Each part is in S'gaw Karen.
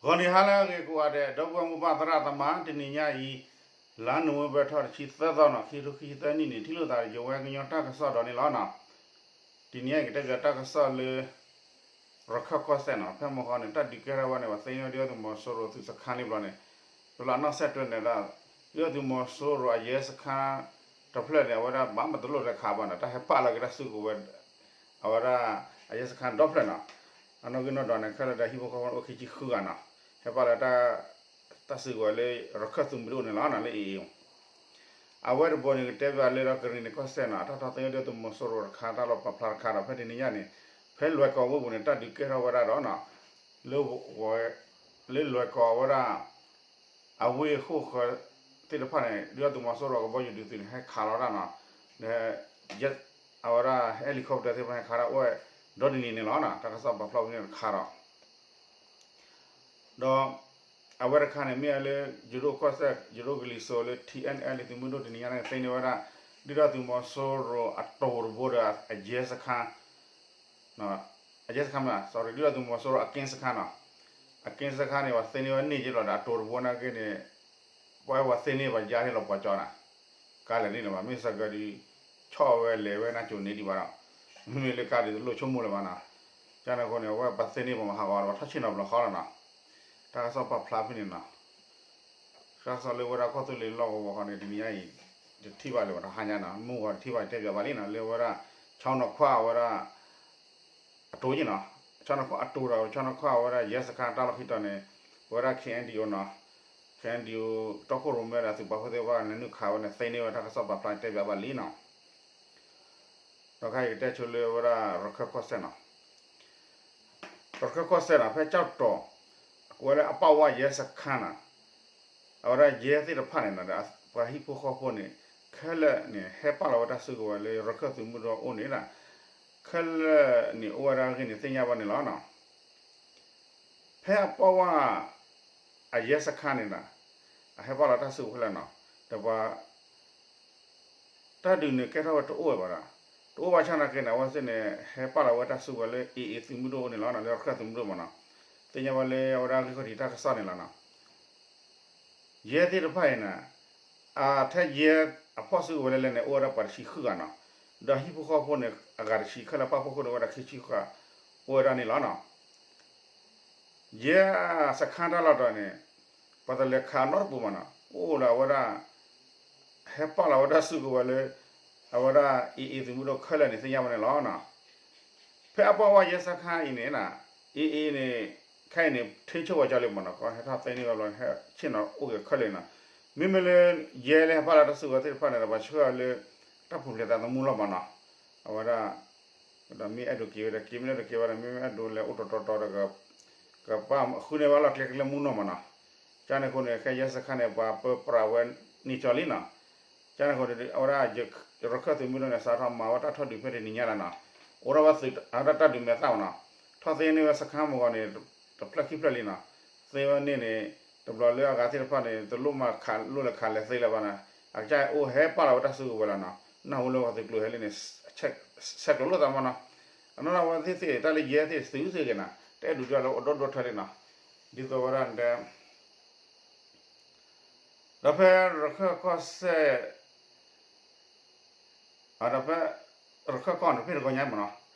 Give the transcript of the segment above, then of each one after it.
ဂီၤနံၤဟါလၢအဂ့ၤကိးဂၤဒဲး ဒီပုၢ်ဝဲၢ်မိၢ်ပၢ်သရၣ်သမါ တနံၤညါအံၤ လါနိၣ်ဝ့ဘၢၣ်ထီၣ်တဆံသၢသီနီၤ ခံကထိခံဆံသၢနံၣ်န့ၣ် ထံၣ်လိာ်သးဒီးယဝဲကညီတၢ်ကစီၣ်ဒီးန့ၣ်လီၤနီၤ. တနံၤညါအံၤကတဲဘၣ်တၢ်ကစီၣ်လၢ ရခၢၣ်ကီၢ်စဲၣ်နီၤ ဖဲမဟါန့ၣ် တၢ်ဒုးကဲထီၣ်ဝဲန့ၣ် ပှၤသ့န့ၢ်ဝဲဒုၣ်ဒါသုးမီၤစိရိၤသုးစခါလံဘျီန့ၣ် ပလီၢ်နီၣ်ဆဲးတွဲန့ၣ်ဒီး ဒုၣ်ဒါသုးမီၤစိရိၤအယဲစခါ တဖျၢၣ်န့ၣ် အဝဲဒၣ်ဘၣ်မတလိၣ်လဲၤခးဘၣ်နီၤ တၢ်ဟဲပာ်လီၤက့ၤတၢ်စုကဝဲၤ အဝဲဒၣ် အယဲစခါဒီဖျၢၣ်နီၤ အနီၣ်ဂံၢ်နီၣ်ဒွးန့ၣ် ခဲလၢာ်ဒီးဟံၣ်ဖိဃီဖိအိၣ်ခံဆံဃုဂၤနီၤ ဟဲပာ်လီၤတၢ် တၢ်စုကဝဲၤလၢ ရခၢၣ်သုးမုၢ်ဒိၣ်န့ၣ်လီၤနီၤ လၢအံၤ အဝဲတဘိန့ၣ် ကတဲဘၣ်လၢဒီးကရံၣ်နံၣ်ကီၢ်စဲၣ်နီၤ တၢ်ထီၣ်သ့ၣ်ညါဒုၣ်ဒါသုးမီၤစိရိၤတခါတၢ်လီၢ်ပာ်ဖျါတခါဒီး ဖဲတနံၤညါန့ၣ် ဖဲလွဲၢ်ကီၢ်ဝ့ၢ်ပူၤန့ၣ် တၢ်ဒုးကဲထီၣ်ဝဲဒၣ်ဒီးနီၤ လၢ လၢလွဲၢ်ကီၢ်ဝဲဒၣ် အဝ့ၢ်ဃိၣ်ဃၢၤသ့ၣ်တဖၣ်န့ၣ် ဒုၣ်ဒါသုးမီၤစိရိၤကဘီယူၤဒုးသုးန့ၣ် ဟဲခးလီၤတၢ်နီၤ အဝဲဒၣ် helicopter သ့ၣ်တဖၣ်ဟဲခးတၢ်အိၣ်ဝဲ ဒီတနံၤန့ၣ်လီၤနီၤ တၢ်ကစီၣ်ပာ်ဖျါဖဲန့ၣ်တခါဒီး ဒီး အဝဲတခါန့ၣ် မ့ၢ်ဝဲလၢ ယိၤဒိၣ်ကီၢ်စဲၣ် ယိၤဒိၣ်ကလံၤစိးလၢ ထံၣ်အဲၣ်အဲၣ်လၢသုးမုၢ်ဒိၣ်တနံၤညါန့ၣ် သ့န့ၢ်ဝဲဒၣ် ဒုၣ်ဒါသုးမီၤစိရိၤအတိၤတဘိဒီး အယဲစခါ အယဲစခါမ့ၢ် sorry ဒုၣ်ဒါသုးမီၤစိရိၤအက့စခါနီၤ အက့စခါန့ၣ် ပှၤသ့န့ၢ်ဝဲန့ၢ်က့ၤလီၤဒီး အတိၤတဘိနာ်က့န့ၣ် ပှၤဝဲသ့န့ၢ်ပှၤယါန့ၢ်လီၤပှၤကၠီနီၤ ကါလဲၣ်န့ၣ်လီၤဘၣ် မ့ၢ်စ့ၢ်ကီးဒီး ဆီၣ်ဝဲလဲၤဝဲနါစိၤန့ၢ်ဒံးဘၣ်ဒီး မ့မ့ၢ်လၢကါဒုးတလိၣ်ဆိကမိၣ်လၢၤဘၣ်နီၤ ကန့ၣ်အဃိန့ၣ် အဝဲပှၤသ့န့ၢ်ပှၤမၤဟးဂီၤဒီး ပှၤထီၣ်ဆ့ၣ်နီၤဘျီဃီလီၤနီၤ တၢ်ကစီၣ်ပာ်ဖျါဖဲန့ၣ်နီၤ တၢ်ကစီၣ်လၢဝဲဒၣ်ကီၢ်သူလ့ၤလီၢ်ကဝီၤဃီန့ၣ် တနံၤညါအံၤ တထံၣ်ဘၣ်လၢၤဘၣ် တဟါညါနီၤ မုၢ်ဂီၤတထံၣ်ဘၣ်တဲပၠးဘၣ်လံနီၤ လၢဝဲဒၣ် ဆီနီၤခွၣ်အဝဲဒၣ် အတိၤက့နီၤ ဆီနီၤခွၣ်အတိၤဒီး ဆီနီၤခွၣ်အဝဲဒၣ်ယဲစခါတၢ်လီၢ်ခံတီၤန့ၣ် ပဝဲဒၣ် ခ့ၣ်အဲၣ်ဒံၣ်အိၣ်နီၤ ခ့ၣ်အဲၣ်ဒံၣ်အိၣ် တီခိၣ်ရိၣ်မဲဒီးသုးပာ်ဖှိၣ်သ့ၣ်တဖၣ်န့ၣ် နုာ်ခးဝဲန့ၣ် သ့န့ၢ်ဝဲတၢ်ကစီၣ်ပာ်ဖျါတဲပၠးဘၣ်လံနီၤ ဒီးခဲအံၤကတဲဆိလၢဝဲဒၣ်ရခၢၣ်ကီၢ်စဲၣ်နီၤ ရခၢၣ်ကီၢ်စဲၣ်နီၤ ဖဲကၠီၣ်တီၤ အကွဲးလၢအပာ်ဝဲယဲစခါနီၤ အဝဲဒၣ်ယဲသ့ၣ်တဖၣ်န့ၣ်နီၤ ပှၤဟံၣ်ဖိဃီဖိန့ၣ် ခဲလၢာ်န့ၣ် ဟဲပာ်လီၤဝဲတၢ်စုကဝဲၤလၢရခၢၣ်သုးမုၢ်ဒိၣ်အိၣ်န့ၣ်ဒီး ခဲလၢာ်န့ၣ်အိၣ်ဝဲဒၣ်အဂ့ၢ်န့ၣ် သ့ၣ်ညါဘၣ်န့ၣ်လီၤနီၤ ဖဲအပာ်ဝဲ အယဲစခါန့ၣ်ဒီး အဟဲပာ်လီၤတၢ်စုကဝဲၤလၢနီၤ ဒီးပှၤ တၢ်ဒုးန့ၣ်ကဲထီၣ်ဝဲတအိၣ်ဝဲဘၣ်ဒီး တအိၣ်ဘၣ်ဆၣ်နာ်က့န့ၣ် အဝဲသ့ၣ်န့ၣ် ဟဲပာ်လီၤဝဲတၢ်စုကဝဲၤလၢ AA သုးမုၢ်ဒိၣ်အိၣ်န့ၣ်လီၤနီၤ လၢရခၢၣ်သုးမုၢ်ဒိၣ်မ့ၢ်နီၤ သ့ၣ်ညါဘၣ်လၢအဝဲဒၣ်ဂံၢ်ခီၣ်ထံးတၢ်ကစီၣ်န့ၣ်လီၤနီၤ ယဲသ့ၣ်တဖၣ်အံၤန့ၣ် အထဲယဲအဖီၣ်စုကဝဲၤလဲၣ်လဲၣ်န့ၣ် အိၣ်ဝဲဒၣ်ပှၤတဆံဃုဂၤနီၤ ဒီးဟံၣ်ဖိဃီဖိန့ၣ် အဂၤတဆံ ခဲလၢာ်ပာ်ဖှိၣ်ခိၣ်န့ၣ် အိၣ်ဝဲဒၣ်ခံဆံဃုဂၤ အိၣ်ဝဲဒၣ်န့ၣ်လီၤနီၤ ယဲစခါတၢ်လီၢ်တီၤန့ၣ် ပှၤတလဲၤခးနီတပူၤမ့ၢ်နီၤ အိၣ်လၢအဝဲဒၣ် ဟဲပာ်လီၤဝဲဒၣ်စုကဝဲၤလၢ အဝဲဒၣ် AA သုးမုၢ်ဒိၣ်ခဲလၢာ်န့ၣ် သ့ၣ်ညါဘၣ်န့ၣ်လီၤနီၤ ဖဲအပာ်ဝဲယဲစခါအံၤန့ၣ် AA န့ၣ် ခဲအံၤန့ၣ် ထိန်းချုပ်ဝဲကၠီလံမ့ၢ်နီၤ ကဟဲထီၣ်သ့န့ၢ်ဝဲဘျီ ဟဲဆ့ၣ်နီၤအိၣ်က့ၤခဲလၢာ်နီၤ မ့မ့ၢ်လၢ ယဲလၢဟဲပာ်လီၤတၢ်စုကဝဲၤသ့ၣ်တဖၣ်န့ၣ်ဒီး ပှၤဆှၢအီၤလၢ တၢ်ပူၤဖျဲးသးသမူလီၤမ့ၢ်နီၤ အဝဲဒၣ် ဒီးမ့ၢ်အဲၣ်ဒိးက့ၤဝဲဒီးက့ၤ မ့ၢ်အဲၣ်ဒိးက့ၤဝဲဒီး မ့မ့ၢ်အဲၣ်ဒိးလဲၤအိၣ်တီတီတီဒီး ကပာ်ဃုန့ၢ်ဘၣ်လီၢ်ကျဲကလဲၤမူနီၢ်မ့ၢ်နီၤ ကန့ၣ်အဃိန့ၣ် ခဲယဲစခါန့ၣ် ပှၤပၢပြးဝဲန့ၢ်ကၠီလံနီၤ ကန့ၣ်အဃိန့ၣ် အဝဲဒၣ် ရခၢၣ်သုးမုၢ်ဒိၣ်န့ၣ် စးထီၣ်မၤဝဲတၢ်ထီၣ်ဒုးဖဲတနံၤညါလီၤနီၤ အိၣ်ထီၣ်ဝဲသုး အဝဲဒၣ်တၢ်ဒုးမဲာ်သၣ်မ့ၢ်နီၤ ထီၣ်သ့န့ၢ်ဝဲစခါမုၢ်ဂီၤန့ၣ် တဖျၢၣ်ခံဖျၢၣ်လံနီၤ သ့ဝဲန့ၣ်န့ၣ် တဘျီလၢအဂၤသ့ၣ်တဖၣ်န့ၣ် တလိၣ်မၤခးလိၣ်လဲၤခးလဲၤသ့လၢၤဘၣ်နီၤ အကစၢ်အိၣ်ဟဲပာ်လီၤဝဲတၢ်စုကဝဲၤလီၤနီၤ နၢ်ဟူလၢပှၤသုးကျိၤဟဲလံန့ၣ် ဆဲးကျိးလိာ်သးမ့ၢ်နီၤ အနီၢ်နီၢ်ဝဲသ့ၣ်သ့ၣ် တၢ်လၢယဲသ့ၣ်သုးသ့ၣ်ဂ့ၤနီၤ တအဲၣ်ဒိးဒွးလၢအိၣ်ဒီဒူၣ်ထၢလံနီၤ ဒ်သိးဝဲဒၣ်တဲ ဒီးဖဲရခၢၣ်ကီၢ်စဲၣ် ဒီးဖဲ ရခၢၣ်ကီၢ်န့ၣ် ဖဲတဂီၤညါမ့ၢ်နီၤ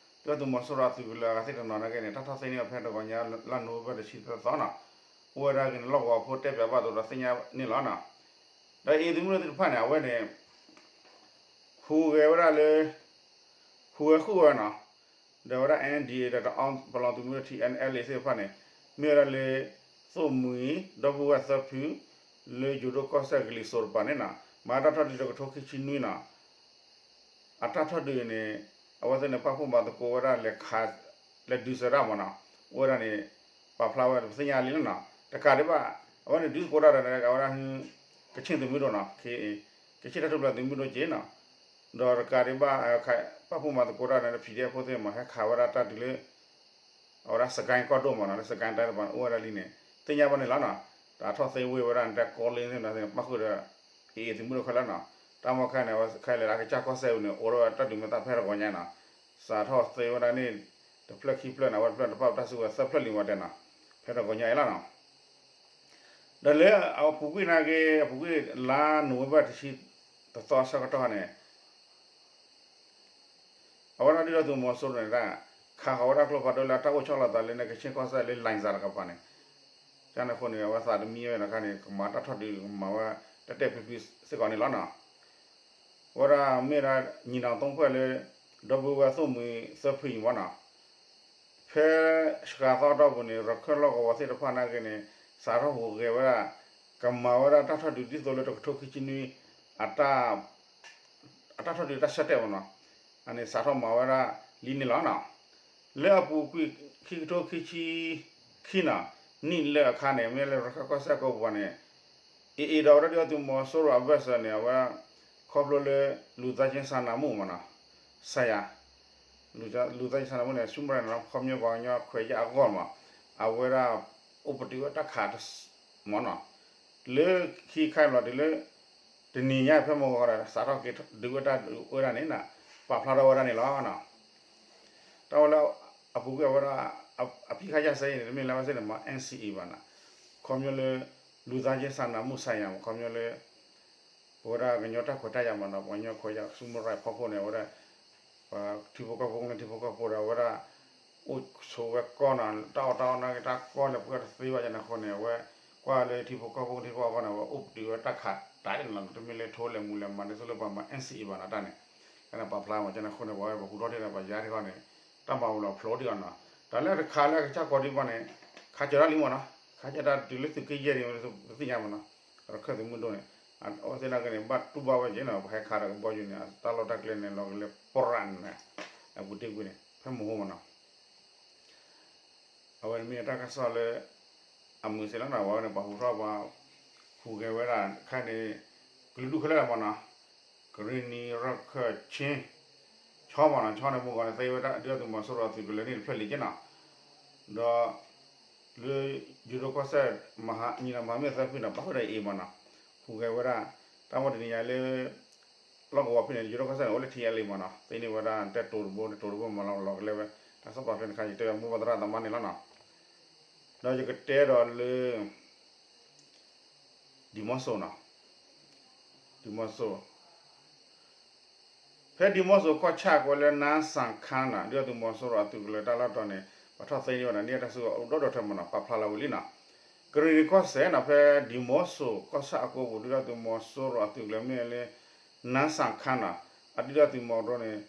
ဒုၣ်ဒါသုးမီၤစိရိၤအသုးကလၢၤအဂၤသ့ၣ်တနီၤနာ်က့န့ၣ် တၢ်ထီၣ်သ့န့ၢ်ဝဲဖဲတဂီၤညါ လါနိၣ်ဝ့ဘၢၣ်တဆံသၢသီနီၤ အိၣ်ဝဲဒၣ်က့ၤန့ၣ် လီၢ်ကဝီၤဖိတဲပၠးဘၣ်သိးဒီးသ့ၣ်ညါန့ၣ်လီၤနီၤ ဒီးအံၤသုးမုၢ်ဒိၣ်သ့ၣ်တဖၣ်န့ၣ် အဝဲန့ၣ် ဟူးဂဲၤဝဲဒၣ်လၢ ဟူးဂဲၤဃုာ်ဝဲနီၤ ဒီးဝဲဒၣ် NDAA ဒီးတအီပလီသုးမုၢ်ဒိၣ် ထံၣ်အဲၣ်အဲၣ်လ့ၣ်သ့ၣ်တဖၣ်န့ၣ် မ့ၢ်ဝဲဒၣ်လၢ သိၣ်မှံၤ ဒီပုၢ်ဝဲၢ်သၢဖု လၢယိၤဒိၣ်ကီၢ်စဲၣ်ကလံၤစိးတပၤန့ၣ်နီၤ မၤတၢ်ထီၣ်ဒုးတကထိခံဆံနွံနီၤ အတၢ်ထီၣ်ဒုးန့ၣ် အဝဲသ့ၣ်န့ၣ် ပာ်ဖှိၣ်မၤသကိးဝဲဒၣ်လဲၤခး လဲၤဒုးစၢၤတၢ်မ့ၢ်နီၤ အိၣ်ဝဲဒၣ်န့ၣ် ပာ်ဖျါဝဲပသ့ၣ်ညါလံလီၤနီၤ တကးဒံးဘၣ် အဝဲန့ၣ်ဒုးသကိးတၢ်ဒီး အဝဲဒၣ် ကချ့ၣ်သုးမုၢ်ဒိၣ်နီၤ ကချ့ၣ်တၢ်ထူၣ်ဖျဲးသုးမုၢ်ဒိၣ်က့နီၤ ဒီးတကးဒံးဘၣ် ပာ်ဖှိၣ်မၤသကိးတၢ်ဒီး PDF ဖိသ့ၣ်မ့ၢ် ဟဲခးဝဲဒၣ်တၢ်ဒုးလၢ အဝဲဒၣ်စကဲကီၢ်ဒိၣ်မ့ၢ်နီၤ လၢစကဲတၢ်တပၤန့ၣ် အိၣ်ဝဲဒၣ်လံန့ၣ် သ့ၣ်ညါဘၣ်န့ၣ်လီၤနီၤ တၢ်ထီၣ်သ့ဝ့ၢ်ဝဲဒၣ်န့ၣ် တၢ်ကီလ့သ့ၣ်န့ၣ် ပၣ်ဃုာ်ဒီး AA သုးမုၢ်ဒိၣ်ခဲလၢာ်နီၤ တၢ်မ့ၢ်ခဲန့ၣ် အဝဲခဲလၢာ်လၢအကစၢ်ကီၢ်စဲၣ်ပူၤန့ၣ် အိၣ်ဒီးတၢ်ဒုးမဲာ်သၣ်ဖဲတဂီၤညါနီၤ စးထီၣ်သ့ဝဲဒၣ်န့ၣ် တဖျၢၣ်ခံဖျၢၣ်န့ၣ် အဝဲတဖျၢၣ်တပာ်တၢ်စုကဝဲၤသၢဖျၢၣ်လံဝဲတဲနီၤ ဖဲတဂီၤညါအံၤလီၤနီၤ ဒီးလၢအပူၤကွံာ်နာ်က့ အပူၤကွံာ်လါနိၣ်ဝ့ဘၢၣ်တဆံတသီအဆၢကတီၢ်န့ၣ် အဝဲဒၣ်ဒုၣ်ဒါသုးမီၤစိရိၤန့ၣ် ခးဃီၤဝဲဒၣ်ကျိဖးဒိၣ်လၢအတၢ်အိၣ်ဆီလီၤသးလၢန့ၣ် ကဆ့ကီၢ်စဲၣ်လၢ လိုင်ဇာ တကပၤန့ၣ်, ကန့ၣ်အဃိန့ၣ် အဝဲသးတမံဝဲန့ၣ်အခါန့ၣ် ကမၤတၢ်ထီၣ်ဒုးကမၤဝဲ တဲတဲာ်ဖျုးဖျုးစ့ၢ်ကီးန့ၣ်လီၤနီၤ. အဝဲဒၣ်မ့ၢ်ဒၣ်ညီနောင်သုံးဖွဲ့လၢ ဒီပုၢ်ဝဲၢ်သိၣ်မှံၤသၢဖုအံၤမ့ၢ်နီၤ ဖဲစှၤသီအတီၢ်ပူၤန့ၣ် ရခၢၣ်လီၢ်ကဝီၤသ့ၣ်တဖၣ်နာ်က့န့ၣ် စးထီၣ်ဟူးဂဲၤဝဲဒၣ် ကမၤဝဲဒၣ်တၢ်ထီၣ်ဒုးဒ်သိးလၢတကထိခံဆံနွံ အတၢ်ထီၣ်ဒုးတၢ်ဆၢတဲာ်မ့ၢ်နီၤ, အန့ၣ်စးထီၣ်မၤဝဲဒၣ်လံန့ၣ်လီၤနီၤ. လၢအပူၤကွံာ်ခံကထိခံဆံခံနီၤ နံၣ်လၢအခါန့ၣ် မ့ၢ်လၢရခၢၣ်ကီၢ်စဲၣ်ကိးပူၤန့ၣ် အ့ၣ်အ့ၣ်ဒီးဝဲဒၣ်ဒုၣ်ဒါသုးမီၤစိရိၤအဘၢၣ်စၢၤန့ၣ် အဝဲ ခီဖျိလၢ လူသားချင်းစာနာမှုမ့ၢ်နီၤ, ဆိုင်ရာ လူသားချင်းစာနာမှုန့ၣ် ဆူမဲာ်ရၤနီၤ ခီပညီပှၤကညီခွဲးယာ်အဂီၢ်မး အဝဲဒၣ် အိၣ်ပတုာ်ဝဲတၢ်ခး မ့ၢ်နီၤ, လၢခံခါလီၤတုၤလၢ တနံၤညါဖဲမုၢ်ဂီၤဒီး စးထီၣ်က့ၤဒုးဝဲတၢ်ဒုးဝဲဒၣ်န့ၣ် ပာ်ဖျါထီၣ်ဝဲဒၣ်န့ၣ်လီၤ. တၢ်ဝဲလၢ အပူၤကွံာ်အဝဲဒၣ် အပစ်ခတ်ရပ်စဲရေးန့ၣ် တမ့ၢ်လၢဝဲစ့ၢ်န့ၣ် မ့ၢ် NCA ဘၣ်နီၤ, ခီပညီလၢ လူသားချင်းစာနာမှုဆိုင်ရာ မ့ၢ်ခီပညီလၢ ပဝဲဒၣ်ကညီတၢ်ခွဲးတၢ်ယာ်မ့ၢ်နီၤ ပှၤကညီခွဲးယာ်ဆူမဲာ်ရၤဖီခိၣ်န့ၣ် အဝဲဒၣ် ပှၤထံဖိကီၢ်ဖိကမျၢၢ်ထံဖိကီၢ်ဖိဒီး အဝဲဒၣ် အိၣ်ဆိးဝဲကီၢ်နီၤ တၢ်အီၣ်တၢ်အီနာ်က့ တၢ်ကီၢ်လဲၤပှဲၤတသ့ဘၣ်ယန့ၣ်အဃိန့ၣ် အဝဲ ကွၢ်လၢထံဖိကီၢ်ဖိထံဖိကီၢ်ဖိန့ၣ် အဝဲအိၣ်ပတုာ်ဝဲတၢ်ခးတၢ်အံၤနီၤ တမ့ၢ်လၢထိလဲၤမူးလဲၤမၤဒ်သိးလၢပှၤမၤ NCA ဘၣ်နီၤတၢ်န့ၣ် ကန့ၣ်ပာ်ဖျါမး ကန့ၣ်အဃိန့ၣ် ပဝဲပဟူထီၣ်ထံၣ်ဒီးပှၤယါထံၣ်ဃီန့ၣ် တၢ်မၤဝံၤလီၤဖျိဒံးအီၤနီၤ တၢ်လၢတခးလၢအကစၢ်ကီးဒံးဘၣ်န့ၣ် ခးကၢၤတၢ်လံမ့ၢ်နီၤ ခးကၢၤတၢ်တုၤလၢသုးက့ယဲၢ်ဒံး ပသ့ၣ်ညါမ့ၢ်နီၤ ရခၢၣ်သုးမုၢ်ဒိၣ်န့ၣ် အဝဲသ့ၣ်နာ်က့န့ၣ် ဘၣ်တူၢ်ဘၣ်ဝဲက့ၤနီၤ ပဟဲခးဒီးကဘီယူၤန့ၣ် တၢ်လီၢ်တၢ်ကျဲန့ၣ် လီၤကလဲၤပရၣ်န့ၣ် အပူၤတ့ၢ်ကွံာ်န့ၣ် ဖဲမဟိမ့ၢ်နီၤ အဝဲန့ၣ်မ့ၢ်တၢ်ကစီၣ်လၢ အမုာ်စ့ၢ်လီၤနီၤ အဝဲန့ၣ် ပှၤဟူးထီၣ်ပှၤ ဟူးဂဲၤဝဲဒၣ်ခါန့ၣ် ကလုာ်ဒူၣ်ခဲလၢာ်လီၤမ့ၢ်နီၤ ကရ့ၣ်နံၤ ရခၢၣ် ခ့ၣ် ခၠီမ့ၢ်နီၤ ခၠီန့ၣ်မုၢ်ဂီၤန့ၣ် သ့ဝဲဒၣ်ဒုၣ်ဒါသုးမီၤစိရိၤအသုးကလၢၤန့ၣ်တဖျၢၣ်လံက့နီၤ ဒီး လၢ ယူၤဒိၣ်ကီၢ်စဲၣ် မဟါ ညီနောင်မဟာမိတ် သၢဖုန့ၣ် ပာ်ဃုာ်ဒီးအ့ၣ်မ့ၢ်နီၤ ဟူးဂဲၤဝဲဒၣ် တၢ်မ့ၢ်တနံၤညါလၢ လီၢ်ကဝီၤဖဲန့ၣ် ယူၤဒိၣ်ကီၢ်စဲၣ်န့ၣ် အိၣ်လၢထံအလံမ့ၢ်နီၤ သ့န့ၢ်ဝဲဒၣ်တဲတိၤတဘိန့ၣ် တိၤတဘိမ့ၢ်လီၤလီၤကလဲဝဲ တၢ်စီၤပၤဖဲန့ၣ်ခါ ယတဲဝဲမိၢ်ပှၢ်သရၣ်သမါန့ၣ်လီၤနီၤ ဒီးယကတဲဒီးလၢ ဒံမီစိနီၤ ဒံမီစိ ဖဲဒံမီစိကီၢ်ဆၣ်ကီးလၢ နါစၣ်ခါနီၤ ဒုၣ်ဒါသုးမီၤစိရိၤအသုးကလၢၤတၢ်လီၢ်တီၤန့ၣ် ပှၤထီၣ်သ့န့ၢ်ဝဲဒၣ် န့ၢ်တၢ်စုကဝဲၤအိၣ်ဒီဒူၣ်ထဲမ့ၢ်နီၤ ပာ်ဖျါလီၤဝံၤလံနီၤ ကရ့ၣ်နံၤကီၢ်စဲၣ်နီၤ ဖဲဒံမီစိကီၢ်ဆၣ်အကီၢ်ပူၤ ဒုၣ်ဒါသုးမီၤစိရိၤအသုးကလၢၤမ့ၢ်လၢ နါစၣ်ခါနီၤ အဒုၣ်ဒါသုးမီၤစိရိၤန့ၣ်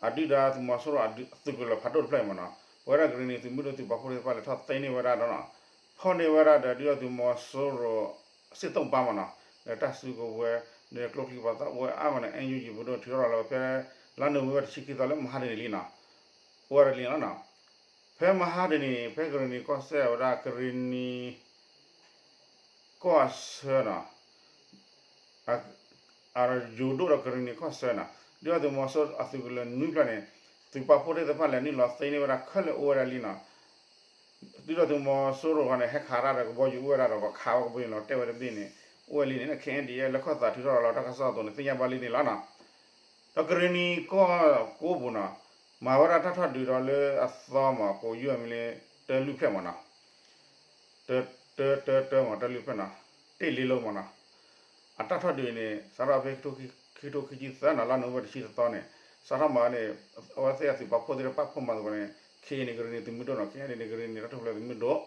အဒုၣ်ဒါသုးမီၤစိရိၤအသုးကလၢၤဖးဒိၣ်တဖျၢၣ်အံၤမ့ၢ်နီၤ ပဝဲဒၣ်ကရ့ၣ်နံၤသုးမုၢ်ဒိၣ်သုးပာ်ဖှိၣ်သ့ၣ်တဖၣ်လဲၤထီၣ်သ့န့ၢ်ဝဲဒၣ်ဒီးနီၤ ဖီၣ်န့ၢ်ဝဲဒၣ်ဒီးဒုၣ်ဒါသုးမီၤစိရိၤ စ့ၢ်သိၣ်ပၢ်မ့ၢ်နီၤ ဒီးတၢ်စုကဝဲၤ ဒီးကျိချံပှၤသးဝဲအါမးန့ၣ် NUG ပဒိၣ်ထုးထီၣ်လီၤဝဲဖဲ လါနိၣ်ဝ့ဘၢၣ်တဆံခံသီလၢမဟါတနံၤလံနီၤ အိၣ်ဝဲဒၣ်လံနီၤ ဖဲမဟါတနံၤ ဖဲကရ့ၣ်နံၤကီၢ်စဲၣ်ဝဲဒၣ်ကရ့ၣ်နံၤ ကီၢ်ဆၢနီၤ အယူၤဒိၣ်ဒီးကရ့ၣ်နံၤကီၢ်ဆၢနီၤ ဒုၣ်ဒါသုးမီၤစိရိၤအသုးကလၢၤနွံဖျၢၣ်န့ၣ် သုးပာ်ဖှိၣ်သ့ၣ်တဖၣ်လဲၤနုာ်လီၤသ့န့ၢ်ဝဲဒၣ်ခဲလၢာ်အိၣ်ဝဲဒၣ်လံနီၤ ဒုၣ်ဒါသုးမီၤစိရိၤဃီန့ၣ် ဟဲခးတၢ်ဒီးကဘီယူၤအိၣ်ဝဲဒၣ်ဒီး ပှၤခးဝဲကဘီယူၤလီၤတဲာ်ဝဲတဘ့ၣ်န့ၣ် အိၣ်ဝဲလံန့ၣ် KNDF လၢခီၣ်သးထုးထီၣ်လီၤတၢ်ကစီၣ်အသိးန့ၣ် သ့ၣ်ညါဘၣ်လံန့ၣ်လီၤနီၤ ဒီးကရ့ၣ်နံၤကီၢ်ကိးပူၤနီၤ မၤဝဲဒၣ်တၢ်ထီၣ်ဒုးဒီးလၢအသီမး ကိးယုၢ်အမံၤလၢ တၢလွံၢ်ဖျၢၣ်မ့ၢ်နီၤ တၢ တၢ တၢ တၢမး တၢလွံၢ်ဖျၢၣ်နီၤ တ့ၢ်လ့လိမးနီၤ အတၢ်ထီၣ်ဒုးန့ၣ် စးထီၣ်ဖဲ ခံကထိခံဆံသၢနီၤ လါနိၣ်ဝ့ဘၢၣ်တဆံတသီန့ၣ် စးထီၣ်မၤန့ၣ် အဝဲသ့ၣ်အသုးပာ်ဖှိၣ်သ့ၣ်တဖၣ်ပာ်ဖှိၣ်မၤသကိးန့ၣ် ခ့ၣ်န့ၣ် ကရ့ၣ်နံၤသုးမုၢ်ဒိၣ်နီၤ ခ့ၣ်န့ၣ် ကရ့ၣ်နံၤတၢ်ထူၣ်ဖျဲးသုးမုၢ်ဒိၣ်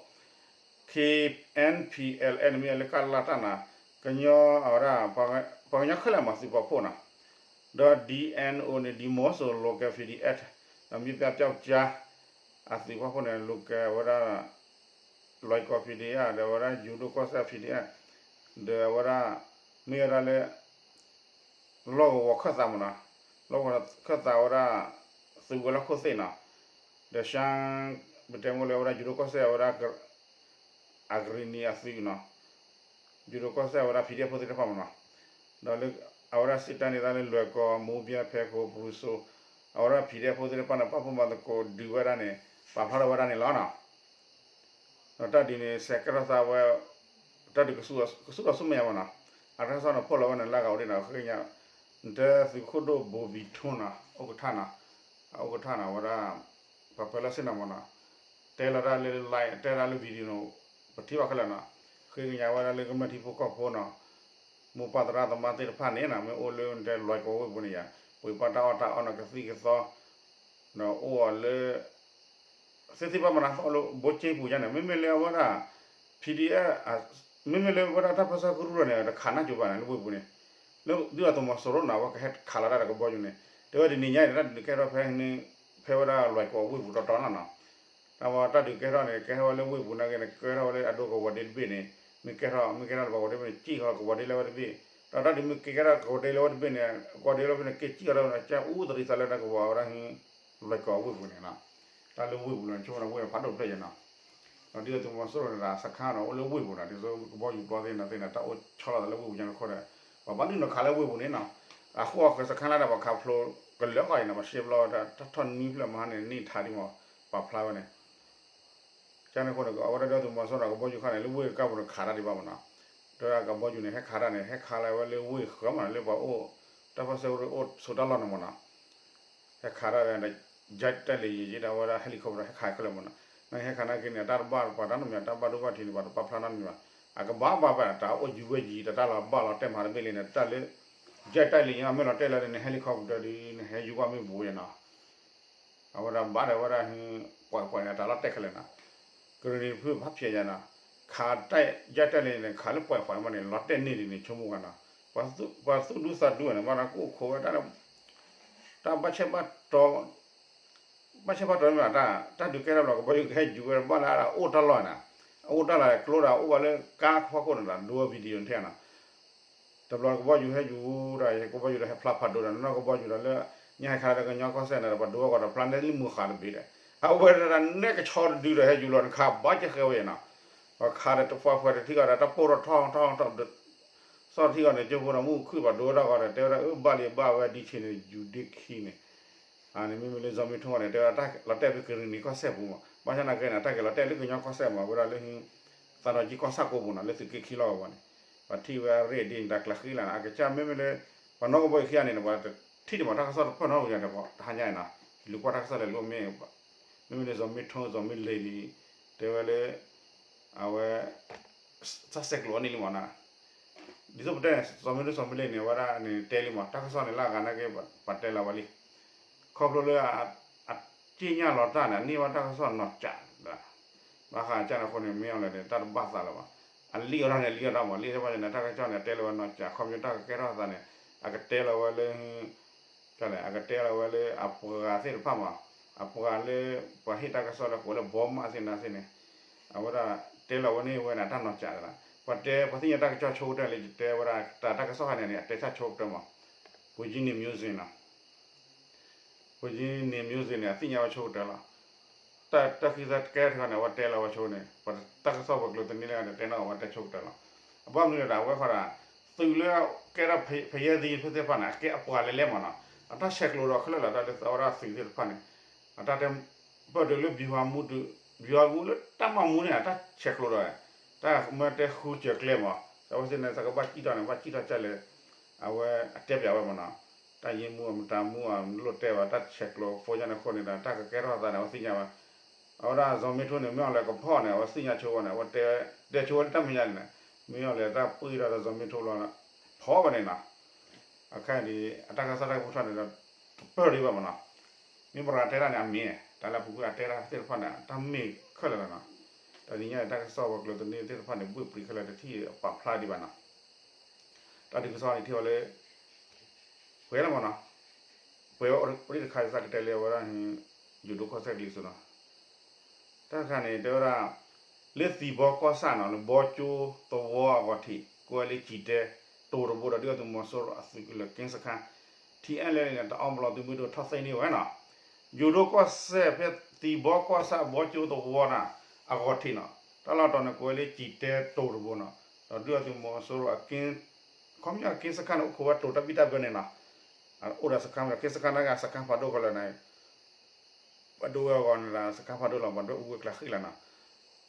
KNPLA န့ၣ်မ့ၢ်လၢကလတၢ်နီၤ ကညီအဝဲဒၣ် ပှၤကညီခဲလၢာ်မၤသုးပာ်ဖှိၣ်နီၤ ဒီး DNO န့ၣ် ဒံမီစိ Local PDF ဒီး မ့ၢ်ပျၢ်ပျၢ်ကၠါ အသုးပာ်ဖှိၣ်န့ၣ် Local အဝဲဒၣ် လွဲၢ်ကီၢ် PDF ဒီးအဝဲဒၣ်ယူၤဒိၣ်ကီၢ်စဲၣ် PDF ဒီးအဝဲဒၣ် မ့ၢ်ဝဲဒၣ်လၢ လီၢ်ကဝီၤခၢၣ်သးမ့ၢ်နီၤ လီၢ်ကဝီၤခၢၣ်သးဝဲဒၣ် သုးဝဲၤလီၢ်ခိၣ်သ့ၣ်နီၤ ဒီး ရှမ်း ပတဲမ့ၢ်လၢအဝဲဒၣ်ယူၤဒိၣ်ကီၢ်စဲၣ်အဝဲဒၣ် အကရ့ၣ်နံၤအသုးနီၤ ယူၤဒိၣ်ကီၢ်စဲၣ်အဝဲဒၣ် PDF ဖိသ့ၣ်တဖၣ်မ့ၢ်နီၤ ဒီးလၢအဝဲဒၣ်စံးတၢ်န့ၣ်သးလၢလွဲၢ်ကီၢ် မိၢ်ဘံၣ် ဖဲခိၣ် ပရူၤစိ အဝဲဒၣ် PDF ဖိသ့ၣ်တဖၣ်န့ၣ် ပာ်ဖှိၣ်မၤသကိးဒုးဝဲဒၣ်န့ၣ် ပာ်ဖျါထီၣ်ဝဲဒၣ်န့ၣ်လီၤနီၤ ဒီးတၢ်ဒုးန့ၣ် ဆဲးကဲထီၣ်သးဝဲ တၢ်ဒုးကဆူၣ်ထီၣ်ဆူၣ်မဲာ်ညါမ့ၢ်နီၤ အတၢ်ကစီၣ်န့ၣ်ဖီၣ်လီၤဝဲန့ၣ် လၢဂၤအိၣ်ဒံးနီၤ ဃ့ကညး နတဲသုးခိၣ်ဒိၣ်ဘိၣ်ဘံၣ်ထူနီၤ ဥက္ကဋ္ဌနီၤ အဥက္ကဋ္ဌနီၤ ဝဲဒၣ် ပှၤပၢၤလီၢ်ဆ့ၣ်နီၤမ့ၢ်နီၤ တဲလီၤတၢ်လၢ live တဲဒၣ်လၢ video န့ၣ် ပထံၣ်ဘၣ်ခဲလၢာ်နီၤ ဃ့ကညးဝဲဒၣ်လၢကမျၢၢ်ထံဖိကီၢ်ဖိနီၤ, မိၢ်ပၢ်သရၣ်သမါသ့ၣ်တဖၣ်န့ၣ်နီၤ မ့ၢ်အိၣ်လၢတဲလွဲၢ်ကီၢ်ဝ့ၢ်ပူၤန့ၣ်ယါ, ပှ့ၤပာ်တၢ်အီၣ်တၢ်အီနီၤကသံၣ်ကသီ ဒီးအိၣ်အီၤလၢ သ့သ့ဘၣ်မနုၤသီလၢဘိက့ပူၤယါန့ၣ် မ့မ့ၢ်လၢအဝဲဒၣ် PDF မ့မ့ၢ်လၢဝဲဒၣ်တၢ်ပၢဆှၢကရူၢ်ဒီးန့ၣ် တခးနၢ်ကၠိဘၣ်န့ၣ် လၢဝ့ၢ်ပူၤန့ၣ်, လၢဒုၣ်ဒါသုးမီၤစိရိၤန့ၣ် အဝဲကဟဲခးလီၤတၢ်ဒီးကဘီယူၤန့ၣ်, တဲဝဲဒ်န့ၣ်ညါအံၤ တၢ်ဒုးကဲထီၣ်ဖဲန့ၣ် ဖဲဝဲဒၣ်လွဲၢ်ကီၢ်ဝ့ၢ်ပူၤတီတီနီၤနီၤ တၢ်ဝဲတၢ်ဒုးကဲထီၣ်န့ၣ် ကဲထီၣ်ဝဲလၢဝ့ၢ်ပူၤနာ်က့န့ၣ် ကဲထီၣ်ဝဲလၢအဒိကဝီၤဒ့တဘ့ၣ်န့ၣ်, မ့ၢ်ကဲထီၣ် မ့ၢ်ကဲထီၣ်လၢပှၤကဝီၤဒ့တဘ့ၣ်န့ၣ် ကံၣ်ဃီကဝီၤဒ့လၢဝဲတဘ့ၣ်, ဒီးတၢ်ဒုးမ့ၢ်ကဲထီၣ်ကဝီၤဒ့လၢဝဲတဘ့ၣ်န့ၣ် ကဝီၤဒ့လၢဝဲန့ၣ် က့ၤကံၣ်ဃီလၢဝဲန့ၣ် ကဲအူသရံးသးလၢတၢ်ကဝီၤဝဲဒၣ် လွဲၢ်ကီၢ်ဝ့ၢ်ပူၤန့ၣ်နီၤ, တၢ်လၢဝ့ၢ်ပူၤလီၤ ဆိကမိၣ်ဝ့ၢ်ဖးဒိၣ်ဖျၢၣ်ယါနီၤ ဒီးဒုၣ်ဒါသုးမီၤစိရိၤန့ၣ်ဒီးစခါဒီးအိၣ်လၢဝ့ၢ်ပူၤနီၤ ဒ်သိးကဘီယူၤပျီသ့ၣ်နီၤသ့ၣ်န့ၣ် တၢ်အိၣ်ဆီလီၤသးလၢဝ့ၢ်ပူၤညါန့ၣ်အဃိဒီး ပှၤဘၣ်ဒုးနီၤခးလၢဝ့ၢ်ပူၤန့ၣ်နီၤ, အဃိအဃၢၤစခါလၢဒီးပှၤခးဖျိကလၢာ်ဃီအံၤနီၤ ပှၤရှဲဘျီတၢ်ထီၣ်နွံဖျၢၣ်မဟါန့ၣ် န့ၢ်ထါဒံးမး ပာ်ဖျါဝဲန့ၣ် ကန့ၣ်အဃိန့ၣ် အဝဲဒၣ်ဒုၣ်ဒါသုးမီၤစိရိၤန့ၣ် ကဘီယူၤခါန့ၣ် လၢဝ့ၢ်ကၢ်ပူၤန့ၣ်ခးတၢ်ဒံးဘၣ်မးနီၤ, ဒီးကဘီယူၤန့ၣ် ဟဲခးတၢ်န့ၣ် ဟဲခးလီၤဝဲလၢဝ့ၢ်ဃၢၤမးနီၤ လၢပှၤအိၣ် တၢ်ပၢဆှၢကရူၢ်အိၣ်ဆိးတၢ်လီၢ်န့ၣ်မးနီၤ ဟဲခးတၢ်ဒီး ယဲၢ်တၢ်လ့ယံၤယဲၢ်တၢ်ဝဲဒၣ် helicopter ဟဲခးခဲလၢာ်မးနီၤ, နဟဲခးနာ်က့န့ၣ် တၢ်တဘၣ်ပှၤတၢ်နီတမံၤ တၢ်ဘၣ်ဒိဘၣ်ထံးန့ၣ် ပှၤတပာ်ဖျါနီတမံၤဘၣ်, အကဘၣ်ဘၣ်ဘၣ် တၢ်အိၣ်ယံၤဝဲယံၤ တၢ်တၢ်လီၤဘၣ်လီၤတဲာ်မးတဘ့ၣ်လံန့ၣ် တၢ်လၢ ယဲၢ်တၢ်လ့ယံၤမ့ၢ်လီၤတဲာ်လၢန့ၣ် helicopter ဒ်န့ၣ် ဟဲယူၤကွၢ်မ့ၢ်ဘူးယါနီၤ အဝဲဒၣ်ဘၣ်ဒီးဝဲဒၣ် ပှဲၤပှဲၤန့ၣ် တၢ်လီၤတဲာ်ခဲလၢာ်နီၤ, ကရံၣ်နံၤဖုဖးဖျဲးယါနီၤ, ခးတၢ် ယဲၢ်တၢ်လ့န့ၣ် ခးလၢပှဲၤပှဲၤမးန့ၣ် လီၤတဲာ်န့ၢ်ဒ်န့ၣ် ဆိကမိၣ်ဂ့ၤနီၤ, ပှၤသူၣ်ဒူသးဒူန့ၣ် ဘၣ်ဒီးကအိၣ်ခိးဝဲတၢ် တၢ်ဘၣ်ဆဲးဘၣ်တီ ဘၣ်ဆဲးဘၣ်တီမ့ၢ် တၢ်ဒုးကဲထီၣ်ဘျီ ကဘီယူၤကဟဲယူၤဝဲဘၣ်လၢအအိၣ်တၢ်လီၢ်နီၤ, အအိၣ်တၢ်လီၢ်ကျိဒီးအိၣ်ဘၣ်လၢကါဖီခိၣ်န့ၣ်ဒီး ဒိ video န့ၣ်နီၤ တဘျီကဘီယူၤဟဲယူၤဒီး ကဘီယူၤဒီးဟဲဖျါဖးဒိၣ်ဒီး နီၢ်ကဘီယူၤဒီးလၢ ညါဟဲခးလၢကညီကီၢ်စဲၣ်န့ၣ်ဒီး ပှၤဒိဝဲကီးဒီးဖျါန့ၣ်လၢမုၢ်ဃာ်တဘ့ၣ်ဒီး အဝဲဒၣ်နဲကဆီတဒုဒီးဟဲယူၤလီၤနခးဘၣ်ကဲဃဲဝဲနီၤ, ပှၤခးဒီးတပှၢ်ပှဲၤတထံၣ်ဂီၤဒီး တၢ်ပိၢ်ထီၣ်ထီၣ်ထီၣ်ထီၣ် စီၣ်ထံၣ်ဂီၤန့ၣ် ကၠိဖိဒီးမုၢ်ခုၣ်ပှၤဒိဝဲဒၣ်ဂီၤဒီး တဲဝဲဒၣ်အၢဘၣ်လံဘၣ်ဝဲဒ်ဆ့န့ၣ် ယူၤဒ့ခံန့ၣ် န့ၣ်မ့မ့ၢ်လၢ ဇီၤမ့ထိန့ၣ် တဲဝဲဒၣ်တၢ်လီၤတဲာ်ဖဲကရံၣ်နံၤကီၢ်စဲၣ်ပူၤမး ဘၣ်ဆၣ်နာ်က့န့ၣ် တၢ်က့ၤလီၤတဲာ်လၢကညီကီၢ်စဲၣ်မး ဝဲဒၣ်လၢ သးဒီကံကီၢ်ဆၣ်ကိးပူၤနီၤ လၢသုးက့ခံလီၢ်ကဝီၤန့ၣ် ပှၤထံၣ်ဝဲအရ့ၣ်ဒ်န့ၣ် တၢ်ကျးဃံလၤနီၤ အကစၢ်မ့မ့ၢ်လၢ ပှၤနီၢ်ကဘီယူၤခံဂၤန့ၣ် ပှၤတထံၣ်ဒံးမး တၢ်ကစီၣ်တဖၢၣ်နီတမံၤဒီး တဟါညါအံၤနီၤ လူၤကွၢ်တၢ်ကစီၣ်လဲၤလိမ့ၢ် မ့မ့ၢ်လၢ ဇီၤမ့ထိ ဇီၤမ့လ့ၤန့ၣ် တဲဝဲလၢ အဝဲ တၢ်ဆဲးကျိးအီၤန့ၣ်လံမးနီၤ ဒ်သိးပတဲန့ၣ် စီၤမ့ၢ်ဒိၣ်စီၤမ့ၢ်လ့ၣ်န့ၣ် အဝဲဒၣ်န့ၣ်တဲလံမး တၢ်ကစီၣ်န့ၣ်လၢအဂၤနာ်က့ ပှၤတဲလီၤဝဲလံ ခီဖျိလၢ အစ့ၣ်ညါလီၤတၢ်န့ၣ် အန့ၢ်ဘၣ်တၢ်ကစီၣ်နီၢ်စး ဘၣ်ဃးကၢ်န့ၣ်အဃိန့ၣ် မ့ၢ်အီၤလဲၣ်န့ၣ် တၢ်တဘၣ်သးလၢၤဘၣ် အလံၣ်အီၣ်တၢ်န့ၣ် လံၣ်အီၣ်တၢ်မး လံၣ်တၢ်ဘၣ်န့ၣ် တၢ်ကစီၣ်န့ၣ် တဲလီၤဝဲနီၢ်စး ခီဖျိတၢ်ကကဲထီၣ်အသးန့ၣ် အကတဲလီၤဝဲလၢ ကလဲၣ် အကတဲလီၤဝဲလၢအပှၤသ့ၣ်တဖၣ်မး အပှၤလၢ ပှၤဟ့ၣ်တၢ်ကစီၣ်လၢကိးလၢဘီမးသ့ၣ်နၤသ့ၣ်န့ၣ် အဝဲဒၣ်တဲလီၤဝဲန့ၢ်ဝဲန့ၣ် တၢ်နီၢ်စးသး ပှၤတဲ ပှၤသ့ၣ်ညါတၢ်ကစီၣ်ဆိကတၢၢ်လၢယတဲဝဲဒၣ် တၢ်တၢ်ကစီၣ်ခါန့ၣ်န့ၣ် အတဲဆၣ်ဆိကတၢၢ်မး ပူၤကၠံနံၤ music နီၤ ပူၤကၠံနံၤ music န့ၣ် အသ့ၣ်ညါဝဲဆိကတၢၢ်လီၤ တၢ် တၢ်ဃံသးတကဲထီၣ်န့ၣ် အဝဲတဲလီၤဝဲဆိန့ၣ် ပှၤတၢ်ကစီၣ်ပှၤကျိၤသန့လၢအတဲနီၢ်အဝဲတဲဆိကတၢၢ်လီၤ အဘၣ်မနုၤလဲၣ်ဒီး အဝဲဃီဒီး သုးလၢကဲထီၣ်ဖယဲၢ်သံဖဲသ့ၣ်တဖၣ်န့ၣ် အကဲအပှၤလဲၤလဲၤမးနီၤ အတၢ်ဆဲးကျိးဒီးခဲလၢာ်လီၤ တၢ်လၢသးဝဲဒၣ်သုးသ့ၣ်တဖၣ်န့ၣ် အတၢ်တဲ ပၢၢ်တုၤလၢ ဗျူဟာမှူး ဗျူဟာမှူး လၢတၢ်မၤမူန့ၣ် အတၢ်ဆဲးကျိးဒီး တၢ်မ့ၢ်တဲဃုစၢၤကျဲမး အဝဲသ့ၣ်န့ၣ် သးကဘၣ်စံၣ်ထီၣ်န့ၣ် ဘၣ်စံၣ်ထီၣ်ကလဲၣ် အဝဲအတဲပျးဝဲမးနီၤ တၢ်ယ့မူအမတၤမူအလိၣ်တဲဘၣ် တၢ်ဆဲးကျိးဖိညါန့ၣ်အဃိန့ၣ်ဒီး တၢ်ကကဲထီၣ်သးန့ၣ် အဝဲသ့ၣ်ညါဘၣ် အဝဲဒၣ် ဇီၤမ့ထိန့ၣ် မ့ၢ်အီၤလဲၤကဖီၣ်န့ၣ် အဝဲသ့ၣ်ညါဆိဝဲန့ၣ် အဝဲတဲ တဲဆိဝဲလၢတၢ်မဲာ်ညါန့ၣ် မ့ၢ်အီၤလဲၤတၢ်ပှ့ၢ်ထီၣ်ဒီး ဇီၤမ့ထိလီၤ ဖီဝဲန့ၣ်နီၤ အခါအံၤဒ် အတၢ်ကစီၣ်တၢ်ကပူၤထီၣ်န့ၣ်ဒီး တပၢၢ်ဒံးဘၣ်မးနီၤ မ့ၢ်ပှၤတဲတၢ်န့ၣ် အမ့ၢ် တၢ်လၢအပူၤကွံာ်အတဲတၢ်သ့ၣ်တဖၣ်န့ၣ် တၢ်မ့ၢ်ခဲလၢာ်လီၤနီၤ တၢ်ဒ်ညါအံၤ တၢ်ကစီၣ်ပှၤကျိၤသန့သ့ၣ်တဖၣ်န့ၣ် ဘှ့ၣ်ပှံၤခဲလၢာ်တထံၣ်ပာ်ဖျါဒံးဘၣ်နီၤ တၢ်ဒုးကစီၣ်န့ၣ်ထံၣ်ဝဲလၢ ပှဲၤလီၤမးနီၤ ပှဲၤဝဲအိၣ်ဒံးတခါ ယသးကတဲလၢဝဲဒၣ် ယိၤဒိၣ်ကီၢ်စဲၣ်ကလံၤစိးနီၤ တၢ်တခါန့ၣ် တဲဝဲဒၣ် လၢသံၣ်ဘီကီၢ်ဆၣ်နီၤ လၢဘီကၠိသဝီအဂီၢ်ထံး ကွဲးလၢကၠံၣ်တဲတိၤတဘိဒီး ဒုၣ်ဒါသုးမီၤစိရိၤအသုးကလၢၤက့စခါ ထံအဲၣ်လဲၣ်န့ၣ် တအီဘလီၤသုးမုၢ်ဒိၣ်ထီၣ်သ့န့ၢ်ဝဲနီၤ ယိၤဒိၣ်ကီၢ်စဲၣ်ဖဲသံၣ်ဘီကီၢ်ဆၣ်ဘီကၠိသဝီနီၤ အဂီၢ်ထံးနီၤ တၢ်လီၢ်တတီၤန့ၣ် ကွဲးလၢကၠံၣ်တဲတိၤတဘိနီၤ ဒီးဒုၣ်ဒါသုးမီၤစိရိၤအက့ ခီပညီက့စခါန့ၣ် အိၣ်ခိးဝဲတိၤတၢ်ဘံၣ်တၢ်ဘၢန့ၣ်နီၤ အိၣ်ဒီးစခါမ့ၢ်ဒီး က့စခါန့ၣ်က့ စခါဖးဒိၣ်ကလၢာ်န့ၣ် ပဒိၣ်ဝဲအဂီၢ်န့ၣ်ဒီး စခါဖးဒိၣ်လီၤ ပှၤဒိၣ်အူဝဲကျါဃံလၤနီၤ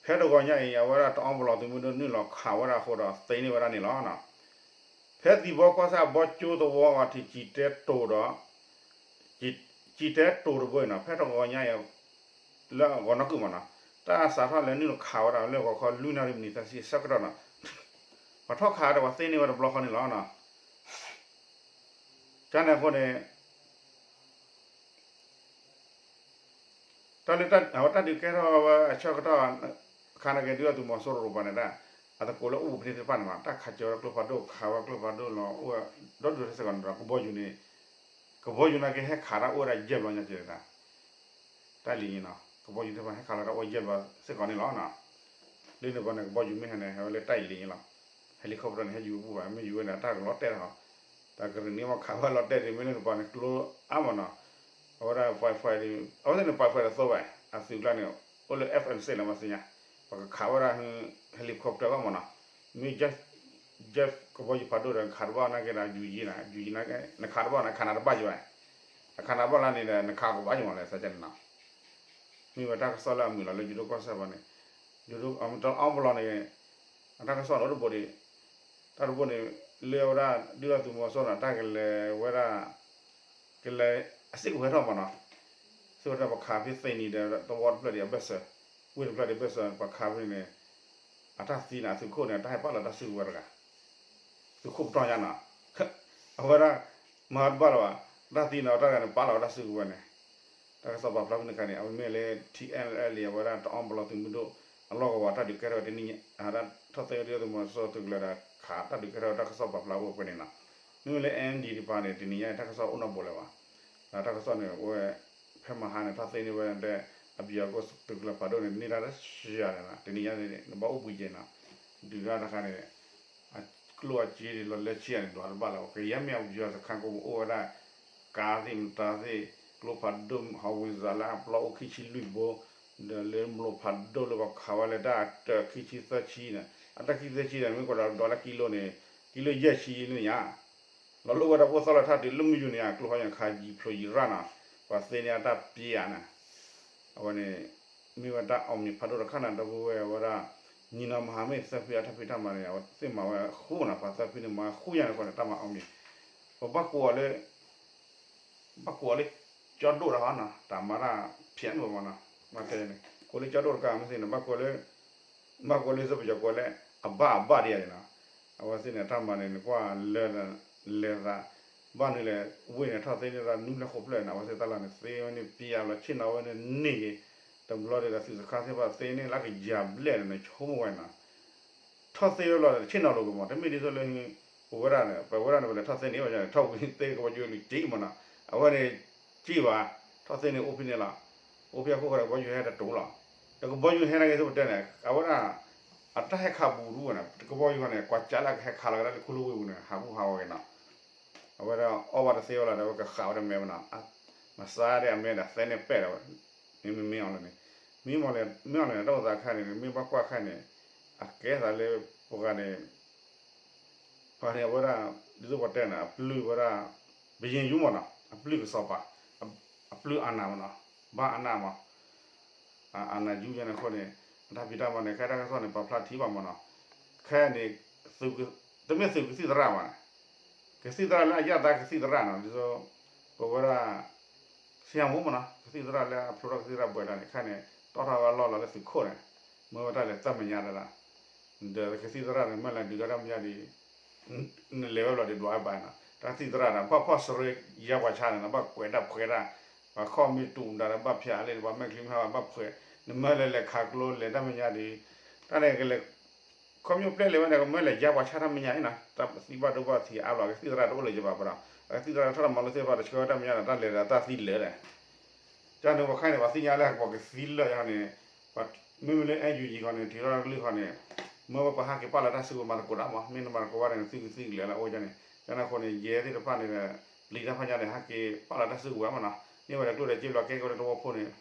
ဖဲတဂီၤညါအံၤ အဝဲဒၣ်တအီဘလီၤသုးမုၢ်ဒိၣ်နုာ်လီၤခးဝဲဒၣ်အဃိဒီး သ့န့ၢ်ဝဲဒၣ်န့ၣ်လီၤ. ဖဲသံၣ်ဘီကီၢ်ဆၣ်ဘီကၠိသဝီအဂီၢ်ထံး ကၠံၣ်တဲတိၤဒီး ကၠံၣ်တဲတိၤတဘိအံၤနီၤ ဖဲတဂီၤညါအံၤ လၢအဂီၤနီၢ်ကုၢ်မးနီၤ တၢ်စးထီၣ်လဲၤနုာ်လီၤခးဝဲဒၣ်လၢဂီၤခီလွံၢ်နၣ်ရံၣ်မံးနံးသၢဆံအဆၢကတီၢ်နီၤ, ပှၤထီၣ်ခးဒီးပှၤသ့န့ၢ်ဝဲတဘျီဃီန့ၣ်လီၤနီၤ. ကန့ၣ်အဃိန့ၣ် တၢ်လၢအဝဲတၢ်ဒုးကဲထီၣ်ဝဲအဆၢကတီၢ် ခါန့ၣ်က့ၤဒုးအသုးမီၤစိရိၤပှၤန့ၣ်ဒၣ် အသကိးလၢအိၣ်ဘူးဖဲန့ၣ်သ့ၣ်တဖၣ်န့ၣ်မး တၢ်ခးစၢၤဝဲကျိဖးဒိၣ် ခးဝဲကျိဖးဒိၣ်လီၤ အိၣ်ဝဲဒီဒူၣ်တစဲးကီးန့ၣ်ဒီး ကဘီယူၤန့ၣ် ကဘီယူၤန့ၣ်က့ၤဟဲခးတၢ်အိၣ်ဝဲဒၣ်ယဲၢ်ဘျီညါက့ၤဒၣ် တၢ်လံၤန့ၣ်နီၤ ကဘီယူၤသ့ၣ်တဖၣ်ဟဲခးလီၤတၢ်အိၣ်ယဲၢ်ဘျီစ့ၢ်ကီးန့ၣ်လီၤနီၤ. လၢန့ၣ်ပှၤန့ၣ် ကဘီယူၤမ့ၢ်ဟဲန့ၣ် ဟဲဝဲလၢတၢ်လံၤန့ၣ်လီၤ. helicopter န့ၣ် ဟဲယူၤပူၤဘၣ် မ့ၢ်ယူၤဝဲန့ၣ် တၢ်ကလီၤတဲာ်လီၤ. တၢ်ကရံၣ်နံၤမ့ၢ်ခးဝဲလီၤတဲာ်ဒ် မ့ၢ်လၢန့ၣ်ပှၤန့ၣ် ကျိအါမးနီၤ. အဝဲဒၣ် firefighter အဝဲသ့ၣ်န့ၣ် firefighter တသိးဘၣ် အသုးကျါန့ၣ် အိၣ်လၢ F N six လၢမၤသ့ၣ်ညါ ပှၤကခးဝဲဒၣ် helicopter ဘၣ်မးနီၤ. မ့ၢ် jet ကဘီယူၤဖးဒိၣ်ဒီး နခးတဘၣ်နာ်က့ဒီး ယူၤယံၤနၤ ယူၤယံၤနာ်က့ နခးတဘၣ်န့ၣ် ခးနၤတဘၣ်ယံၤဘၣ်. အခးနၤဘၣ်လၢန့ၣ်ဒီး နခးကဘၣ်ယံၤမးလဲၣ် သးကန့ၣ်နီၤ. မ့ၢ်ဝဲတၢ်ကစီၣ်လၢအမုာ်လီၤလၢယူၤဒိၣ်ကီၢ်စဲၣ်ပှၤန့ၣ် ယူၤဒိၣ်အမတအီဘလီန့ၣ် အတၢ်ကစီၣ်န့ၣ်အိၣ်တဘိဒံး တၢ်တဘိန့ၣ် လၢဝဲဒၣ် ဒုၣ်ဒါသုးမီၤစိရိၤန့ၣ် တၢ်ကလဲၤဝဲဒၣ် ကလဲၤအစ့ၢ်ကီးဝဲထီၣ်မးနီၤ. စ့ၢ်ကီးဝဲထီၣ် ပှၤခးဖဲသ့ၣ်နံၤဒီး သဝီတဖျၢၣ်ဒံးအဘၢၣ်စၢၤ ဝ့ၢ်တဖျၢၣ်ဒံးအဘၢၣ်စၢၤ ပှၤခးဖဲန့ၣ် အတၢ်သံန့ၣ် အသုးခိၣ်န့ၣ် တၢ်ဟဲပာ်လီၤတၢ်စုကဝဲၤတဂၤ သုးခိၣ်ပတီၢ်ညါနီၤ အဝဲဒၣ် မၤတဘၣ်လၢၤဘၣ် တၢ်သံန့ၣ် အတၢ်တဂၤန့ၣ် ပာ်လီၤဝဲတၢ်စုကဝဲၤန့ၣ် တၢ်ကစီၣ်ပာ်ဖျါဖဲန့ၣ်ခါန့ၣ် အဝဲမ့ၢ်လၢ T N L A အဝဲဒၣ်တအီဘလီသုးမုၢ်ဒိၣ် အလီၢ်ကဝီၤတၢ်ဒုးကဲထီၣ်ဝဲတနံၤညါ ထီၣ်သ့ဝဲဒၣ်သုးမီၤစိရိၤသုးကလၢၤဒီး ခးတၢ်ဒုးကဲထီၣ်ဝဲတၢ်ကစီၣ်ပာ်ဖျါအိၣ်ဖဲန့ၣ်နီၤ. မ့မ့ၢ်လၢ N D တပၤန့ၣ် တနံၤညါအံၤ တၢ်ကစီၣ်အိၣ်နီတဘိလၢၤဘၣ်. ဒီးတၢ်ကစီၣ်န့ၣ် အဝဲ ဖဲမဟါန့ၣ် ထီၣ်သ့န့ၢ်ဝဲဒၣ် အပယီၤကီၢ်သုးကလၢၤဖးဒိၣ်န့ၣ် န့ၢ်တၢ်တဆံယၤန့ၣ်နီၤ တနံၤညါန့ၣ် နဘၣ်အိၣ်ဘှံးယဲနီၤ ဒုးတၢ်တခါန့ၣ် အကျိၣ်အစ့န့ၣ် လီၤလၢဆံယၤန့ၣ် ဒွးတဘၣ်လၢၤဘၣ် ကယဲၢ်မ့ၢ်အပယီၤစခါကိးမူအိၣ်ဝဲဒၣ် ကါသ့ၣ်မတၤသ့ၣ် ကျိဖးဒိၣ် howitzer လၢအပျီအိၣ်ခံဆံလွံၢ်ဘိ ဒီးလၢမျိာ်ဖးဒိၣ်လၢပှၤခးဝဲလၢတၢ်တၢၢ်ခံဆံသၢဆံန့ၣ် အတၢ်ခံဆံသၢဆံန့ၣ် မ့ၢ်ကီးဒီးဒွးလၢကံလိန့ၣ် ကံလိယဲၢ်ဆံလၢညါ လီၤလိၣ်ဝဲဒၣ်ပအိၣ်သီလၢထါတုၤလၢမုၢ်ယူၤန့ၣ် ကျိဖးဒိၣ်န့ၣ်ခးယံၤဖျိးယံၤရၣ်နီၤ ပှၤသ့န့ၢ်အတၢ်ပျံၤဧါန့ၣ် အဝဲန့ၣ် မ့ၢ်ဝဲတၢ်အီၣ်မံၤဖးဒိၣ်တခါန့ၣ် ဒီပုၢ်ဝဲၢ်ဝဲဒၣ် ညီနောင်မဟာမိတ် သၢဖုအတၢ်ဖံးတၢ်မၤန့ၣ် အဝဲသ့ၣ်မၤဝဲဃူနီၤ ပှၤသၢဖုန့ၣ် မၤဃူညါန့ၣ်အဃိန့ၣ် တၢ်မၤအီၣ်မံၤ ပဘၣ်ကိးအီၤလၢ ဘၣ်ကိးအီၤလၢ ကၠီဒိၣ်တခီနီၤ တၢ်မၤတၢ်ဖျဲးမုာ်မးနီၤ မ့ၢ်တဲန့ၣ် ကိးလၢကၠီဒိၣ်တခီ မ့ၢ်သ့ၣ်န့ၣ် ဘၣ်ကိးလၢ ဘၣ်ကိးလၢ စ့ၢ်ပယီၤကိးလၢ အဘၣ်အဘၣ်ဒံးဧါန့ၣ်နီၤ အဝဲသ့ၣ်န့ၣ် တၢ်မၤန့ၣ် နကွၢ်လၢ လဲၤသး ဘၣ်နုၤလဲၣ် ဝ့ၢ်န့ၣ်ထီၣ်သ့န့ၢ်သးနွံဖျၢၣ်ဃိးဖျၢၣ်န့ၣ် အဝဲသ့ၣ်တၢ်လီၢ်န့ၣ် သ့ဝဲန့ၣ် ပျံၤလီၤ ဆ့ၣ်နီၤဝဲန့ၣ်န့ၢ်က့ၤ တဘျီဒံးဒီး သုးစခါသ့ၣ်တဖၣ်သ့န့ၢ်လၢကယၤဘျဲၣ်န့ၣ် နဆိကမိၣ်ဝဲနီၤ ထီၣ်သ့ဝဲလီၤဒီး ဆ့ၣ်နီၤလိာ်က့ၤမး တမ့ၢ်ဒ်သိးလၢ ပဝဲဒၣ်န့ၣ် ပဝဲဒၣ်န့ၣ် ပလဲၤထီၣ်သ့န့ၢ်ဘၣ်န့ၣ် ထီၣ်ဝံၤသ့ကဘီယူၤက့ၤမးနီၤ အဝဲန့ၣ် က့ၤဘၣ် ထီၣ်သ့န့ၢ်အိၣ်ဖဲန့ၣ်လီၤ အိၣ်ဖဲအခိၣ်ဃိဒီး ကဘီယူၤဟဲတတူာ်လီၤ ဒီးကဘီယူၤဟဲနာ်က့ၤသိးပတဲန့ၣ် အဝဲဒၣ် အတၢ်ဟဲခးဘူးဒူဝဲန့ၣ် ကဘီယူၤဃီန့ၣ် ကွၢ်ကၠးလၢကဟဲခးလီၤကဒါလၢခူလၢဝ့ၢ်ပူၤန့ၣ် ဟးဘူးဟးဂီၤက့ၤနီၤ အဝဲဒၣ်အီၣ်ဘၣ်တသ့ဝဲလီၤဒီး အဝဲကဃးဝဲဒၣ်မဲာ်မးနီၤ မၤစါဒၣ်အမဲာ်ဒီးသဲန့ၢ်ပဲာ်ဒီးဝဲ မ့မ့ၢ်မ့ၢ်အီၤလၢန့ၣ် မ့ၢ်မ့ၢ်အီၤလၢန့ၣ် တၢ်အိၣ်သးခါန့ၣ် မ့ၢ်ဘၣ်ကွၢ်ခါန့ၣ် အကဲသးလၢပှၤဂၤန့ၣ် ပှၤန့ၣ်အဝဲဒၣ် ဒ်သိးပှၤတဲန့ၣ် အပျုၢ်ဝဲဒၣ် ဘယ့ၣ်ယူမးနီၤ အပျုၢ်ကစီၤပၤ အပျုၢ်အနၢ်မးနီၤ ဘၣ်အနၢ်မး အနၢ်ယူယဲန့ၣ်အဃိန့ၣ် အတၢ်ဖံးတၢ်မၤန့ၣ် ခဲတၢ်ကစီၣ်န့ၣ် ပာ်ဖျါထံဘၣ်မးနီၤ ခဲန့ၣ် တမ့ၢ်သုးကသံၣ်သရၣ်ဘၣ်န့ၣ် ကသံၣ်သရၣ်လၢအယၣ်သးကသံၣ်သရၣ်နီၤ ဒ်သိး ပဝဲဒၣ် ဆရာမူမးနီၤ ကသံၣ်သရၣ်လၢအဖျိထီၣ်ကသံၣ်သရၣ်ဘှဲးတၢ်န့ၣ် ခဲန့ၣ် တီၣ်ထီၣ်ဝဲလီၢ်လီၤလၢသုးခိၣ်န့ၣ် မၢဝဲတၢ်လဲၤတၢ်မဲာ်ညါတၢ် ဒီးကသံၣ်သရၣ်န့ၣ် မ့ၢ်လဲၤဒုးတၢ်တၢ်မဲာ်ညါဒီး နလဲၤဝဲဘျီဒီးဒွးဝဲဘၣ်နီၤ တၢ်ကသံၣ်သရၣ်ဒီး ဘၣ်ဖီၣ်စရ့ယါပှၤဆါန့ၣ် နဘၣ်ကွဲးတၢ်ဖှဲးတၢ် ပှၤခီၣ်မ့ၢ်တူာ်မတၤဒီးဘၣ်ဖျါလံ ပှၤမဲာ်ချံမ့ၢ်ဟါဘၣ်ဖှဲး နမၢလဲၤလဲၤခးကျိလဲၤတၢ်မဲာ်ညါဒီး တၢ်န့ၣ်ကလဲၤ ခီဖျိပျဲလဲၤဝဲန့ၣ် ကမၢလဲၤယါပှၤဆါတၢ်မဲာ်ညါအံၤနီၤ တၢ်သံဘၣ်ဒိဘၣ်ထံးအါဘျီ ကသံၣ်သရၣ်တအိၣ်လၢၤယဘၣ်ပဒီး ကသံၣ်သရၣ်ထီၣ်တၢ်မၤလိသ့ၣ်တဖၣ်ဒီးဆှၢဝဲတၢ်မဲာ်ညါဒီး တၢ်လဲၤဒီးတၢ်သံလၢာ်ဒီး ကန့ၣ်ပှၤခဲန့ၣ် ပှၤသ့ၣ်ညါလၢပှၤကသံလၢာ်ယါန့ၣ် မ့မ့ၢ်လၢ အဲၣ်ယူၣ်ယံၣ် ခီန့ၣ် ထံၣ်ထီၣ်တကလုာ်ခီန့ၣ် မၢဝဲပှၤဟးက့ၤပာ်လီၤတၢ်စုကဝဲၤမၤသကိးတၢ်မး မ့ၢ်နမၤသကိးဘၣ်န့ၣ် နသုကသံကလဲာ်လၢအအိၣ်ယါန့ၣ် ယါန့ၣ်အဃိန့ၣ် ယဲသ့ၣ်တဖၣ်န့ၣ် ပျံၤတၢ်ဖးညါန့ၣ် ဟးက့ၤပာ်လီၤတၢ်စုကဝဲၤမးနီၤ န့ၢ်ဝဲဒီးကျိၣ်ဒီးစ့ဘျီကဲက့ၤဝဲလၢတဝီဖိန့ၣ်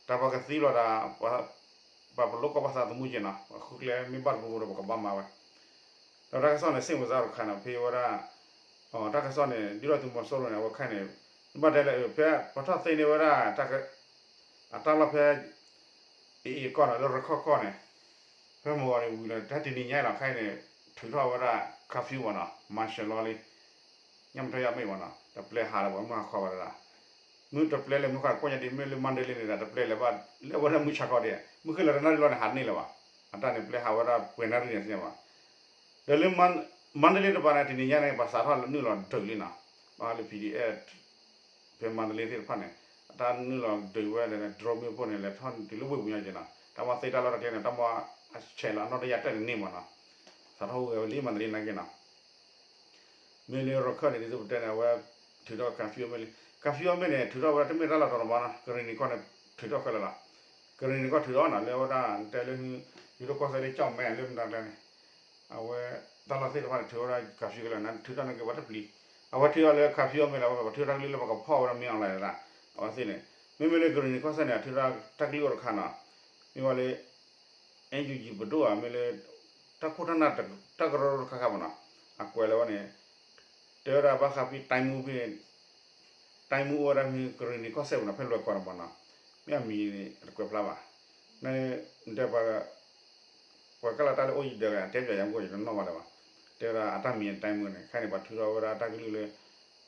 တၢ်ပှၤကသံဘျီဒီး ပှၤပလိၣ်ကီၢ်ပှၤသးသမူက့ၤနီၤ ပှၤဃုကျဲမ့ၢ်ဘၣ်တပူၤပူၤဒီးပကဘၣ်မၤဝဲ ဒီးတၢ်ကစီၣ်န့ၣ် စ့ၢ်မုၢ်စၢ်တခါန့ၣ် ဖဲဝဲဒၣ် တၢ်ကစီၣ်န့ၣ် ဒုၣ်ဒါသုးမီၤစိရိၤန့ၣ် အဝဲခဲန့ၣ် နဘၣ်တဲလၢ ဖဲပှၤထီၣ်သ့န့ၢ်ဝဲဒၣ် အတၢ်လီၢ်ဖဲ အ့ၣ်အ့ၣ်ကီၢ်န့ၣ် လၢရခီၣ်ကီၢ်န့ၣ် ဖဲမုၢ်ဂီၤန့ၣ်ဝံၤလီၤ တၢ်တနံၤညါလီၤ ခဲအံၤန့ၣ် ထုးထီၣ်ဝဲဒၣ် curfew မးနီၤ martial law လံ ညမ့ၢ်ထီၣ်ယမ့ၢ်မးနီၤ တပျဲဟးလၢပှၤမုၢ်ဟါခီဘၣ်တဒၣ် မုၢ်တပျဲလဲၤမုၢ်ဃၣ်ကိးညါဒ် မ့ၢ်လၢ Mandalay န့ၣ်ဒီး တပျဲလဲၤဘၣ် လၢအဝဲဒၣ်မုၢ်ဆါခီဒ် မုၢ်ဃ့ၢ်လီၤတနၣ်ရံၣ်လီၤန့ၣ် ဟးန့ၢ်လၢၤဘၣ်. အတၢ်န့ၣ်ပျဲဟးဝဲဒၣ်ပှဲၤနၣ်ရံၣ်န့ၣ်သ့ၣ်ညါဘၣ်. ဒီးလၢ Mandalay တပၤန့ၣ် တနံၤညါန့ၣ် ပှၤစးထီၣ်နုာ်လီၤဒုးလံနီၤ, ဘၣ်ဃးလၢ P D F ဖဲ Mandalay သ့ၣ်တဖၣ်န့ၣ် အတၢ်နုာ်လီၤဒုးဝဲဒီး drone မ့ၣ်ပိၢ်န့ၣ် လဲၤထီၣ်တုၤလၢဝ့ၢ်ပူၤညါက့ၤနီၤ, တၢ်မၤသ့တၢ်လီၢ်တၢ်ကျဲန့ၣ် တၢ်မၤအဆဲးလီၤအနီၢ်တယၢ်တၢၢ်န့ၣ်န့ၣ်မးနီၤ, စးထီၣ်ဟူးဂဲၤဝဲလံ Mandalay နာ်က့နီၤ. မ့ၢ်လၢရခၢၣ်န့ၣ် ဒ်သိးပတဲန့ၣ် အဝဲထုးထီၣ် curfew မ့ၢ်လံ, curfew မ့ၢ်န့ၣ် ထုးထီၣ်ဝဲဒၣ်တမ့ၢ်တၢ်လီၢ်တတီၤမးနီၤ, ကရံၣ်နံၤကီၢ်န့ၣ် ထုးထီၣ်ခဲလၢာ်လီၤ. ကရံၣ်နံၤကီၢ်ထုးထီၣ်နီၤ လၢဝဲဒၣ်တဲလၢ ယိၤဒိၣ်ကီၢ်စဲၣ်လၢကၠီၣ်မဲလၢမတၤကျဲန့ၣ် အဝဲ တၢ်လီၢ်သ့ၣ်တဖၣ်န့ၣ် ထုးထီၣ်ဝဲဒၣ် curfew ခဲလၢာ်န့ၣ် ထုးထီၣ်န့ၢ်က့ၤပှၤတပျံၤ, အဝဲထုးထီၣ်လၢ curfew မ့ၢ်လၢ အဝဲပှၤထုးထီၣ်တၢ်ကလုၢ်လၢပကဖီၣ်ဝဲဒၣ်မ့ၢ် online ဒၣ်, အဝဲသ့ၣ်န့ၣ် မ့မ့ၢ်လၢကရံၣ်နံၤကီၢ်စဲၣ်န့ၣ် အထုးထီၣ်တၢ်ကလုၢ်အိၣ်တခါနီၤ, မ့ၢ်ဝဲလၢ NUG ပဒိၣ်ဧါ မ့ၢ်လၢ တၢ်ခိၣ်တၢ်နၢ် တၢ်ကရၢတခါခါမးနီၤ, အကွဲးလၢဝဲန့ၣ် တဲဝဲဒၣ်ဘၣ်ဃးဖဲ တိုင်းမှူး ဖဲန့ၣ်, တိုင်းမှူး အိၣ်ဝဲဒၣ်ဖဲကရံၣ်နံၤကီၢ်စဲၣ်ပူၤနီၤ ဖဲလွဲၢ်ကီၢ်န့ၣ်မးနီၤ, မ့ၢ်အမံၤန့ၣ် တကွဲးဖျါဘၣ်, နတဲပှၤ ပှၤကလၢ်တၢ်လၢအိၣ်ယံၤဒၢးဂၤ တဲပၠးယၤမူကီၢ်ယတနီၣ်ဘၣ်လၢၤဘၣ်, တဲဝဲဒၣ်အတၢ်မံၤ တိုင်းမှူး န့ၣ် ခဲန့ၣ် ပှၤထုးထီၣ်ဝဲဒၣ်တၢ်ကလုၢ်လၢ